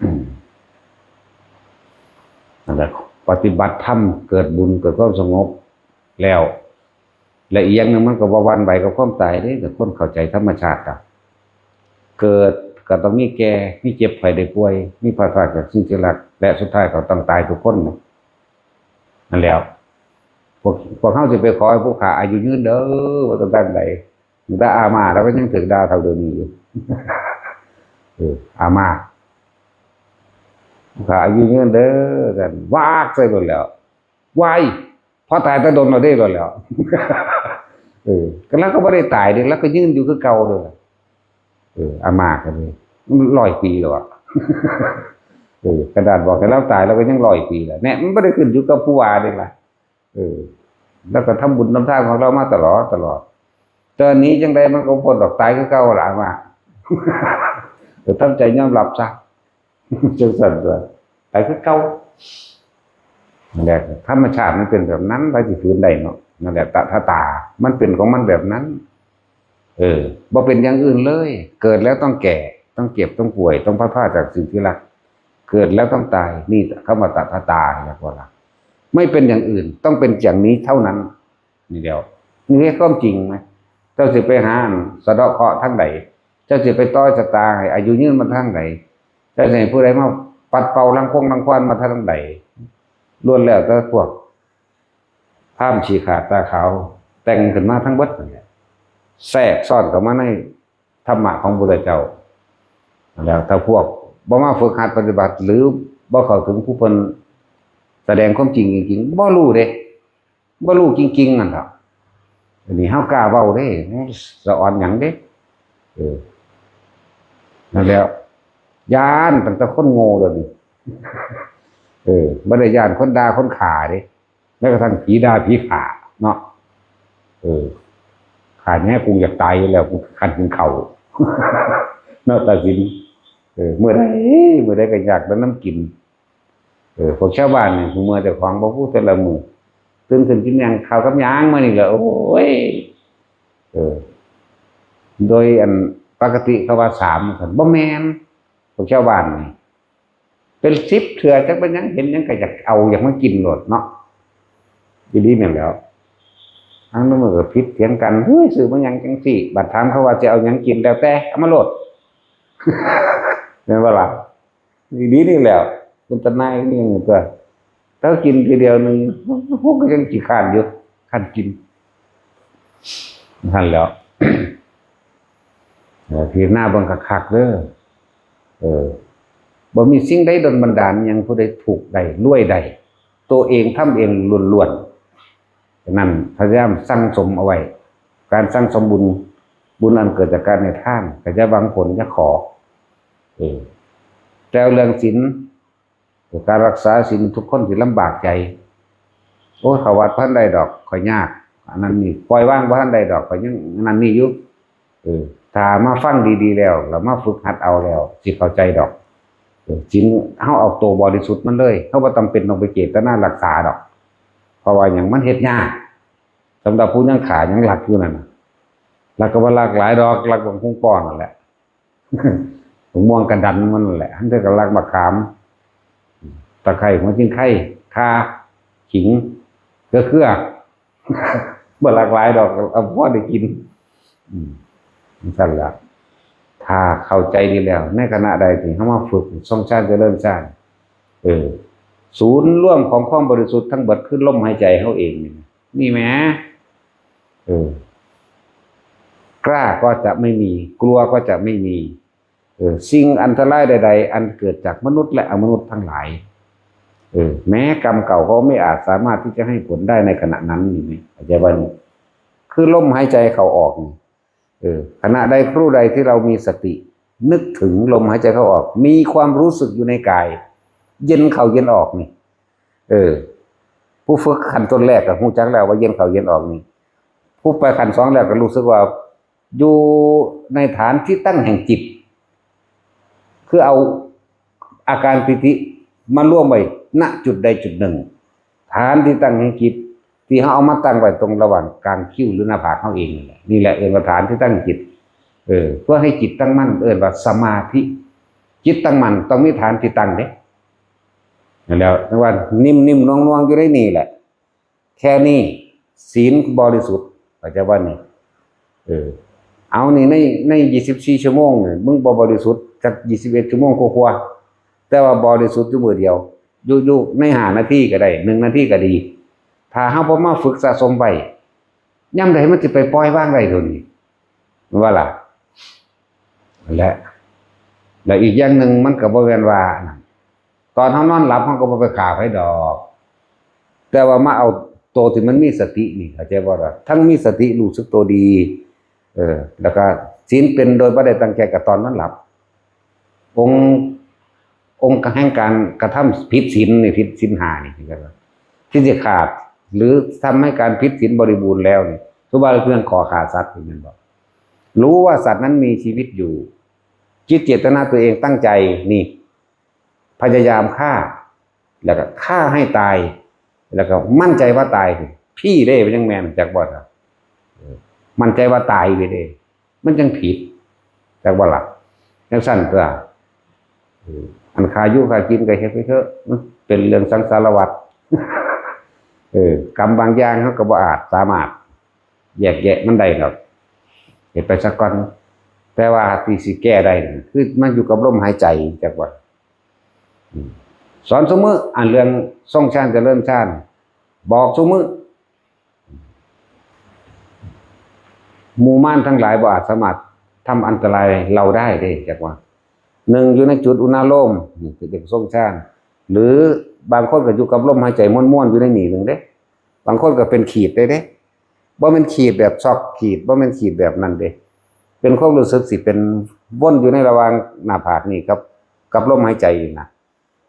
อืม นั่นแหละ ปฏิบัติธรรม เกิดบุญ เกิดความสงบ แล้ว และอีกอย่างหนึ่ง มันก็บ่หวั่นไหวกับความตายเด้ แต่คนเข้าใจธรรมชาติอะ เกิดก็ต้องมีแก่ มีเจ็บไข้ได้ป่วย มีพลัดพรากจากสิ่งที่รัก และสุดท้ายก็ต้องตายทุกคนนะ นั่นแหล้ว พวก พวกเฮาสิไปขอให้ผู้ฆ่าอายุยืนเด้อ ว่าต้องการใด แต่อาม่าเราก็ยังถืกด่าเท่าเดิมอยู่ เออ อาม่า ผู้ฆ่าอายุยืนเด้อ กันวากใส่โลดแล้ว วาย พอตายแต่โดนเราได้โลดแล้ว เออ ก็แล้วก็บ่ได้ตายเด้ แล้วก็ยืนอยู่คือเก่าเลย เออ อาม่าก็เลย มันร้อยปีแล้วอะ เออ ขนาดบอกให้เราตาย เราก็ยังร้อยปีแล้ว เนี่ย มันบ่ได้ขึ้นอยู่กับผู้ว่าเด้ล่ะ เออ แล้วก็ทำบุญทำทานของเรามาตลอด ตลอด แต่หนีจั่งใดมันก็บ่พ้นดอก ตายคือเก่าล่ะ อาม่า เออ ทำใจยอมรับซะ จั่งซั่นตั๊ว ตายคือเก่า นั่นแหละ ธรรมชาติมันเป็นแบบนั้น ไผสิฝืนได้เนาะ นั่นแหละ ตถาตา มันเป็นของมันแบบนั้น เออ บ่เป็นอย่างอื่นเลย เกิดแล้วต้องแก่ ต้องเจ็บ ต้องป่วย ต้องพลัดพรากจากสิ่งที่รัก เกิดแล้วต้องตาย นี่คำว่าตถาตา เรียกว่าละ ไม่เป็นอย่างอื่น ต้องเป็นอย่างนี้เท่านั้น นี่เดียว นี่คือความจริงไหม เจ้าสิไปหาสะเดาะเคราะห์ทางใด เจ้าสิไปต่อชะตาให้อายุยืนมาทางใด เจ้าสิให้ผู้ใดมาปัดเป่ารังคงรังควานมาทางใด ล้วนแล้วแต่พวกพราหมณ์ขี้ขลาดตาขาว แต่งขึ้นมาทั้งเบิดนั่นแหละ แทรกซ้อนเข้ามาในธรรมะของพระพุทธเจ้า แล้วถ้าพวกบ่มาฝึกหัดปฏิบัติ หรือบ่เข้าถึงผู้เพิ่นแสดงความจริงจริงๆ บ่รู้เด้ บ่รู้จริงๆ นั่นล่ะ อันนี้เฮากล้าเว้าเด้ สะออนหยังเด้ เออ นั่นแหล้ว ย้านตั้งแต่คนโง่เดี๋ยวนี้ เออ บ่ได้ย้านคนด่าคนฆ่าเด้ แม้กระทั่งผีด่าผีฆ่าเนาะ เออ ฆ่าแน่ กูอยากตายอยู่แล้ว กูคันกินข้าว เนาะ ตาสิน เออ มื้อใด มื้อใดก็อยากได้น้ำกิน เออ พวกชาวบ้านนี่ เมื่อเจ้าของบ่พูดแต่ละมื้อ ตื่นขึ้นกินหยัง ข้าวกับหยังมานี่แหละ โอ้ย เออ โดยอันปกติเขาว่าสาม ซั่น บ่แม่น พวกชาวบ้านนี่ เป็นสิบเทื่อ จักเป็นหยัง เห็นหยังก็อยากเอา อยากมากินโลดเนาะ อีหลีแม่นแหล้ว อันนั้นมันก็ผิดเถียงกัน เฮ้ย ซื้อมาหยังจังซี่ บัดถามเขาว่าสิเอาหยังกิน แล้วแต่ เอามาโลด แม่นบ่ล่ะ อีหลีนี่แหล้ว เป็นตาหน่ายนี่ตั๊ว ถ้ากินทีเดียวหนึ่ง พวกก็ยังขี้คร้านอยู่ คันกิน นั่นแหล้ว เออ พิจารณาเบิ่งคักๆ เด้อ เออ บ่มีสิ่งใดดลบันดาลหยังผู้ใดถูกได้ รวยได้ ตัวเองทำเองล้วนๆ ฉะนั้นพยายามสั่งสมเอาไว้ การสั่งสมบุญ บุญอันเกิดจากการให้ทาน ก็อย่าหวังผล อย่าขอ เออ แต่เรื่องศีล การรักษาศีล ทุกคนสิลำบากใจ โอ้ย เข้าวัดบ่ทันได้ดอก ข้อยยาก อันนั้นนี่ ปล่อยวางบ่ทันได้ดอก ข้อยยังอันนั้นนี่อยู่ เออ ถ้ามาฟังดีๆ แล้ว แล้วมาฝึกหัดเอาแล้ว สิเข้าใจดอก เออ ศีล เฮาเอาตัวบริสุทธิ์มันเลย เฮาบ่จำเป็นต้องไปเจตนารักษาดอก เพราะว่าหยัง มันเฮ็ดยาก สำหรับผู้ยังฆ่ายังลักอยู่นั่นน่ะ ลักก็บ่ลักหลายดอก ลักบักฮุ่งป้อนั่นแหละ บักม่วงกระดันมันนั่นแหละ หั้นเทื่อก็ลักบักขาม ตะไคร้ หัวจิงไค ข่า ขิง ก็คือ บ่หลากหลายดอก เอาพอได้กิน อืมจั่งซั่นล่ะ ถ้าเข้าใจดีแล้ว ในขณะใดที่เฮามาฝึกทรงฌานเจริญฌาน เออ ศูนย์รวมของความบริสุทธิ์ทั้งหมดคือลมหายใจเฮาเองนี่ นี่แหม เออ กล้าก็จะไม่มี กลัวก็จะไม่มี เออ สิ่งอันตรายใดๆ อันเกิดจากมนุษย์และอมนุษย์ทั้งหลาย เออ แม้กรรมเก่าก็ไม่อาจสามารถที่จะให้ผลได้ในขณะนั้น นี่ไหม เข้าใจว่านี่ คือลมหายใจเข้าออกนี่ เออ ขณะใดครู่ใดที่เรามีสติ นึกถึงลมหายใจเข้าออก มีความรู้สึกอยู่ในกาย เย็นเข้าเย็นออกนี่ เออ ผู้ฝึกขั้นต้นแรกก็รู้จักแล้วว่าเย็นเข้าเย็นออกนี่ ผู้ไปขั้นสองแล้วก็รู้สึกว่า อยู่ในฐานที่ตั้งแห่งจิต คือเอาอาการปีติมารวมไว้ ณ จุดใดจุดหนึ่ง ฐานที่ตั้งแห่งจิต ที่เฮาเอามาตั้งไว้ตรงระหว่างกลางคิ้วหรือหน้าผากเฮาเองนี่แหละ นี่แหละเอิ้นว่าฐานที่ตั้งจิต เออ เพื่อให้จิตตั้งมั่น เอิ้นว่าสมาธิ จิตตั้งมั่นต้องมีฐานที่ตั้งเด้ นั่นแหละ เรียกว่านิ่มๆ นวลๆ อยู่ในนี่แหละ แค่นี้ศีลบริสุทธิ์ เข้าใจว่านี่ เออ เอานี่ใน ใน ยี่สิบสี่ ชั่วโมงนี่ มึงบ่บริสุทธิ์จัก ยี่สิบเอ็ด ชั่วโมงกว่าๆ แต่ว่าบริสุทธิ์อยู่มื้อเดียว อยู่ อยู่ใน ห้า นาทีก็ได้ หนึ่ง นาทีก็ดี ถ้าเฮาบ่มาฝึกสะสมไว้ ยามใดมันสิไปปล่อยวางได้โดยนี้ แม่นบ่ล่ะ และ และอีกอย่างหนึ่งมันก็บ่แม่นว่า ตอนเฮานอนหลับเฮาก็บ่ไปฆ่าไผดอก แต่ว่ามาเอาโตที่มันมีสตินี่ เข้าใจบ่ล่ะ ทั้งมีสติรู้สึกโตดี เออ แล้วก็ศีลเป็นโดยบ่ได้ตั้งใจก็ตอนนอนหลับ องค์ องค์แห่งการกระทำผิดศีลนี่ ผิดศีลห้านี่ ที่สิขาด หรือทำให้การผิดศีลบริบูรณ์แล้วนี่ คือว่าเรื่องข้อฆ่าสัตว์นี่แม่นบ่ รู้ว่าสัตว์นั้นมีชีวิตอยู่ จิตเจตนาตัวเองตั้งใจนี่ พยายามฆ่า แล้วก็ฆ่าให้ตาย แล้วก็มั่นใจว่าตาย พี่เด้ มันยังแม่นจักบ่ล่ะ เออ มั่นใจว่าตายไปเด้ มันจั่งผิด จักบ่ล่ะ จั่งซั่นตัว เออ อันฆ่าอยู่ฆ่ากินก็เฮ็ดไปเถอะ มันเป็นเรื่องสังสารวัฏ เออ กรรมบางอย่างเฮาก็บ่อาจสามารถแยกแยะมันได้ดอก เฮ็ดไปซะก่อน แต่ว่าที่สิแก้ได้นี่ คือมันอยู่กับลมหายใจ จักว่า อืม สอนซุมื้อ อันเรื่องทรงฌานเจริญฌาน บอกซุมื้อ หมู่มารทั้งหลายบ่อาจสามารถทำอันตรายเราได้เด้ จักว่า หนึ่ง อยู่ในจุดอุณาโลม นี่คือเด็กทรงฌาน หรือบางคนก็อยู่กับลมหายใจม่วนๆ อยู่ในนี่หนึ่งเด้ บางคนก็เป็นขีดได้เด้ บ่แม่นขีดแบบช็อกขีด บ่แม่นขีดแบบนั้นเด้ เป็นความรู้สึกสิเป็นวนอยู่ในระหว่างหน้าผากนี่กับ กับลมหายใจนี่นะ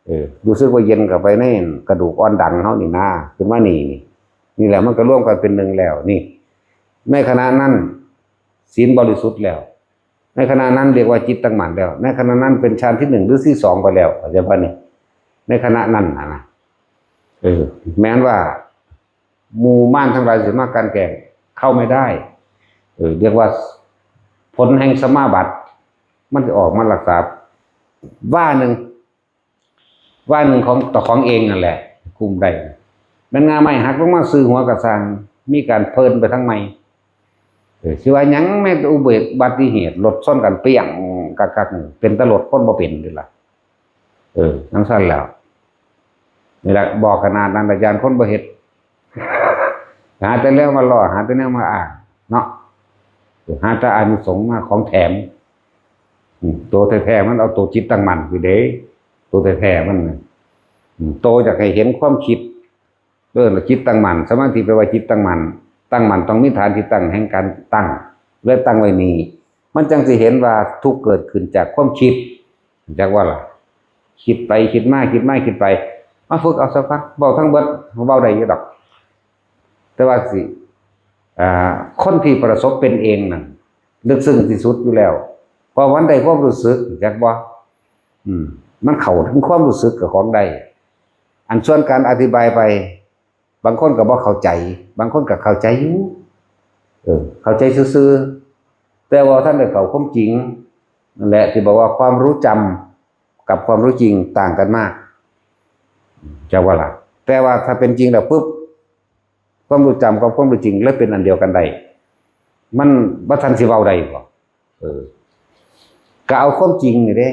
เออ รู้สึกว่าเย็นเข้าไปในกระดูกอ่อนดังเฮานี่นะ ขึ้นมานี่ นี่ นี่แหละมันก็รวมกันเป็นหนึ่งแล้ว นี่ ในขณะนั้น ศีลบริสุทธิ์แล้ว ในขณะนั้นเรียกว่าจิตตั้งมั่นแล้ว ในขณะนั้นเป็นฌานที่หนึ่งหรือที่สองไปแล้ว เข้าใจบ่นี่ ในขณะนั้นน่ะนะ เออ แม้นว่า หมู่มารทั้งหลายสิมากันแกล้งเข้าไม่ได้ เออ เรียกว่าผลแห่งสมาบัติ มันจะออกมารักษา ว่าหนึ่ง ว่าหนึ่งของเจ้าของเองนั่นแหละ คุมได้ แม่นง่าไม้หักลงมาซื่อหัวกะซ่าง มีการเพลินไปทางใหม่ เออ สิว่าหยัง แม้แต่อุบัติเหตุรถชนกันเปี้ยงกักๆ เป็นตาหลดคนบ่เป็นนี่ล่ะ เออ จั่งซั่นแล้ว นี่แหละ บอกขนาดนั้นละ ย้านคนบ่เฮ็ด หาแต่แนวมาล้อ หาแต่แนวมาอ้าง เนาะ เออ หาแต่อานิสงส์มาของแถม อืม ตัวแท้ๆ มันเอาตัวจิตตั้งมั่นอยู่เด้ ตัวแท้ๆ มันน่ะ อืม โตอยากให้เห็นความคิด เออ จิตตั้งมั่น สมาธิแปลว่าจิตตั้งมั่น ตั้งมั่นต้องมีฐานที่ตั้งแห่งการตั้ง และตั้งไว้นี่ มันจั่งสิเห็นว่าทุกข์เกิดขึ้นจากความคิด จักว่าล่ะ คิดไปคิดมา คิดมาคิดไป มาฝึกเอาสักพัก เว้าทั้งเบิด เว้าได้อยู่ดอก แต่ว่าสิ อ่า คนที่ประสบเป็นเองนั่น ลึกซึ้งที่สุดอยู่แล้ว เพราะมันได้ความรู้สึก จักบ่ อืม มันเข้าถึงความรู้สึกกับของได้ อันส่วนการอธิบายไป บางคนก็บ่เข้าใจ บางคนก็เข้าใจอยู่ เออ เข้าใจซื่อๆ แต่ว่าทันได้เข้าความจริง นั่นแหละที่บอกว่าความรู้จำกับความรู้จริงต่างกันมาก จักว่าล่ะ แต่ว่าถ้าเป็นจริงแล้วปุ๊บ ความรู้จำกับความรู้จริงเลยเป็นอันเดียวกันได้ มันบ่ทันสิเว้าได้บ่ เออ ก็เอาความจริงนี่เด้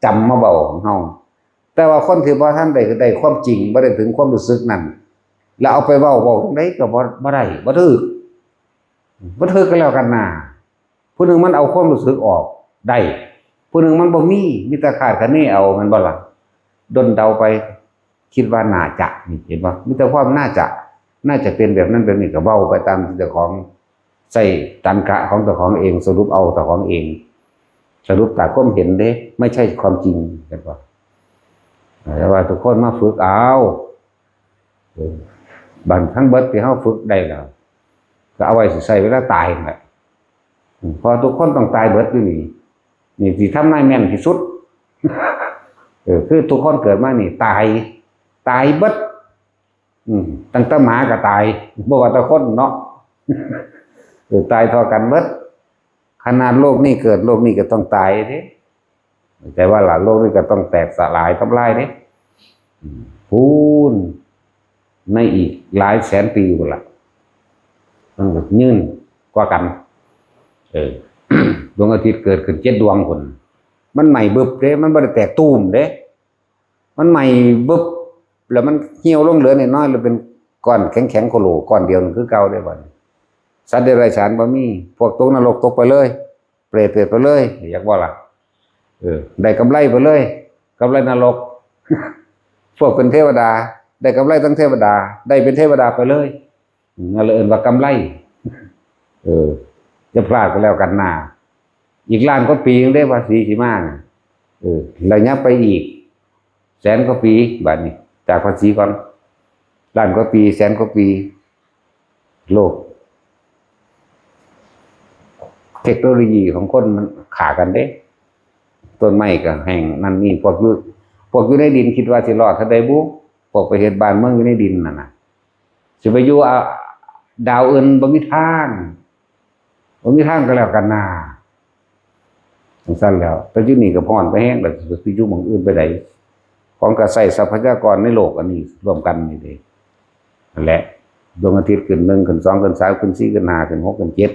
จำมาเว้าของเฮา แต่ว่าคนที่บ่ทันได้ได้ความจริง บ่ได้ถึงความรู้สึกนั่น แล้วเอาไปเว้า เว้าจั่งใดก็บ่ บ่ได้ บ่ถืก บ่ถืกก็แล้วกันนะ ผู้หนึ่งมันเอาความรู้สึกออกได้ ผู้หนึ่งมันบ่มี มีแต่คาดคะเนเอา แม่นบ่ล่ะ ด้นเดาไป คิดว่าน่าจะ นี่เห็นบ่ มีแต่ความน่าจะ น่าจะเป็นแบบนั้นแบบนี้ ก็เว้าไปตามที่เจ้าของ ใช้ตรรกะของเจ้าของเอง สรุปเอาเจ้าของเอง สรุปตามความเห็นเด้ ไม่ใช่ความจริง เห็นบ่ แต่ว่าทุกคนมาฝึกเอา เออ บัดทั้งเบิดที่เฮาฝึกได้แล้ว ก็เอาไว้สิใช้เวลาตายนั่นแหละ อืม เพราะทุกคนต้องตายเบิดอยู่นี่ นี่สิทำนายแม่นที่สุด เออ คือทุกคนเกิดมานี่ตาย ตายเบิด อืม ตั้งแต่หมาก็ตาย บ่ว่าแต่คนเนาะ เออ ตายเท่ากันเบิด ขนาดโลกนี้เกิด โลกนี้ก็ต้องตายเด้ แต่ว่าล่ะ โลกนี้ก็ต้องแตกสลายทำลายเด้ อืม พู้น ในอีกหลายแสนปีพุ้นล่ะ มันก็ยืนกว่ากัน เออ ดวงอาทิตย์เกิดขึ้นเจ็ดดวงพุ้น มันไหม้บึบเด้ มันบ่ได้แตกตูมเด้ มันไหม้บึบ แล้วมันเหี่ยวลงเหลือน้อยๆ แล้วเป็นก้อนแข็งๆ โคโล ก้อนเดียวนั่นคือเก่าเด้บัดนี้ สัตว์เดรัจฉานบ่มี พวกตกนรกตกไปเลย เปรต เปรตไปเลย อยากบ่ล่ะ เออ ได้กำไรไปเลย กำไรนรก พวกเป็นเทวดา ได้กำไรทั้งเทวดา ได้เป็นเทวดาไปเลย นั่นเลยเอิ้นว่ากำไร เออ จะพลาดก็แล้วกันนะ อีกล้านกว่าปียังได้ภาษีสิมาน่ะ เออ ระยะไปอีก แสนกว่าปี บัดนี้ จากภาษีก่อน ล้านกว่าปี แสนกว่าปี โลก เทคโนโลยีของคนมันขากันเด้ ต้นไม้ก็แห้งนั่นนี่ พวกอยู่ พวกอยู่ในดินคิดว่าสิรอดเท่าใดบุ พวกไปเฮ็ดบ้านเมืองอยู่ในดินนั่นน่ะ สิไปอยู่ อ่ะ ดาวอื่นบ่มีทาง บ่มีทางก็แล้วกันนา จั่งซั้นแล้ว แต่อยู่นี่ก็ฮ้อนไปแฮง แล้วสิไปอยู่หม่องอื่นไปใด ของก็ใช้ทรัพยากรในโลกอันนี้ร่วมกันนี่เด้ นั่นแหละ ดวงอาทิตย์ขึ้นหนึ่ง ขึ้นสอง ขึ้นสาม ขึ้นสี่ ขึ้นห้า ขึ้นหก ขึ้นเจ็ด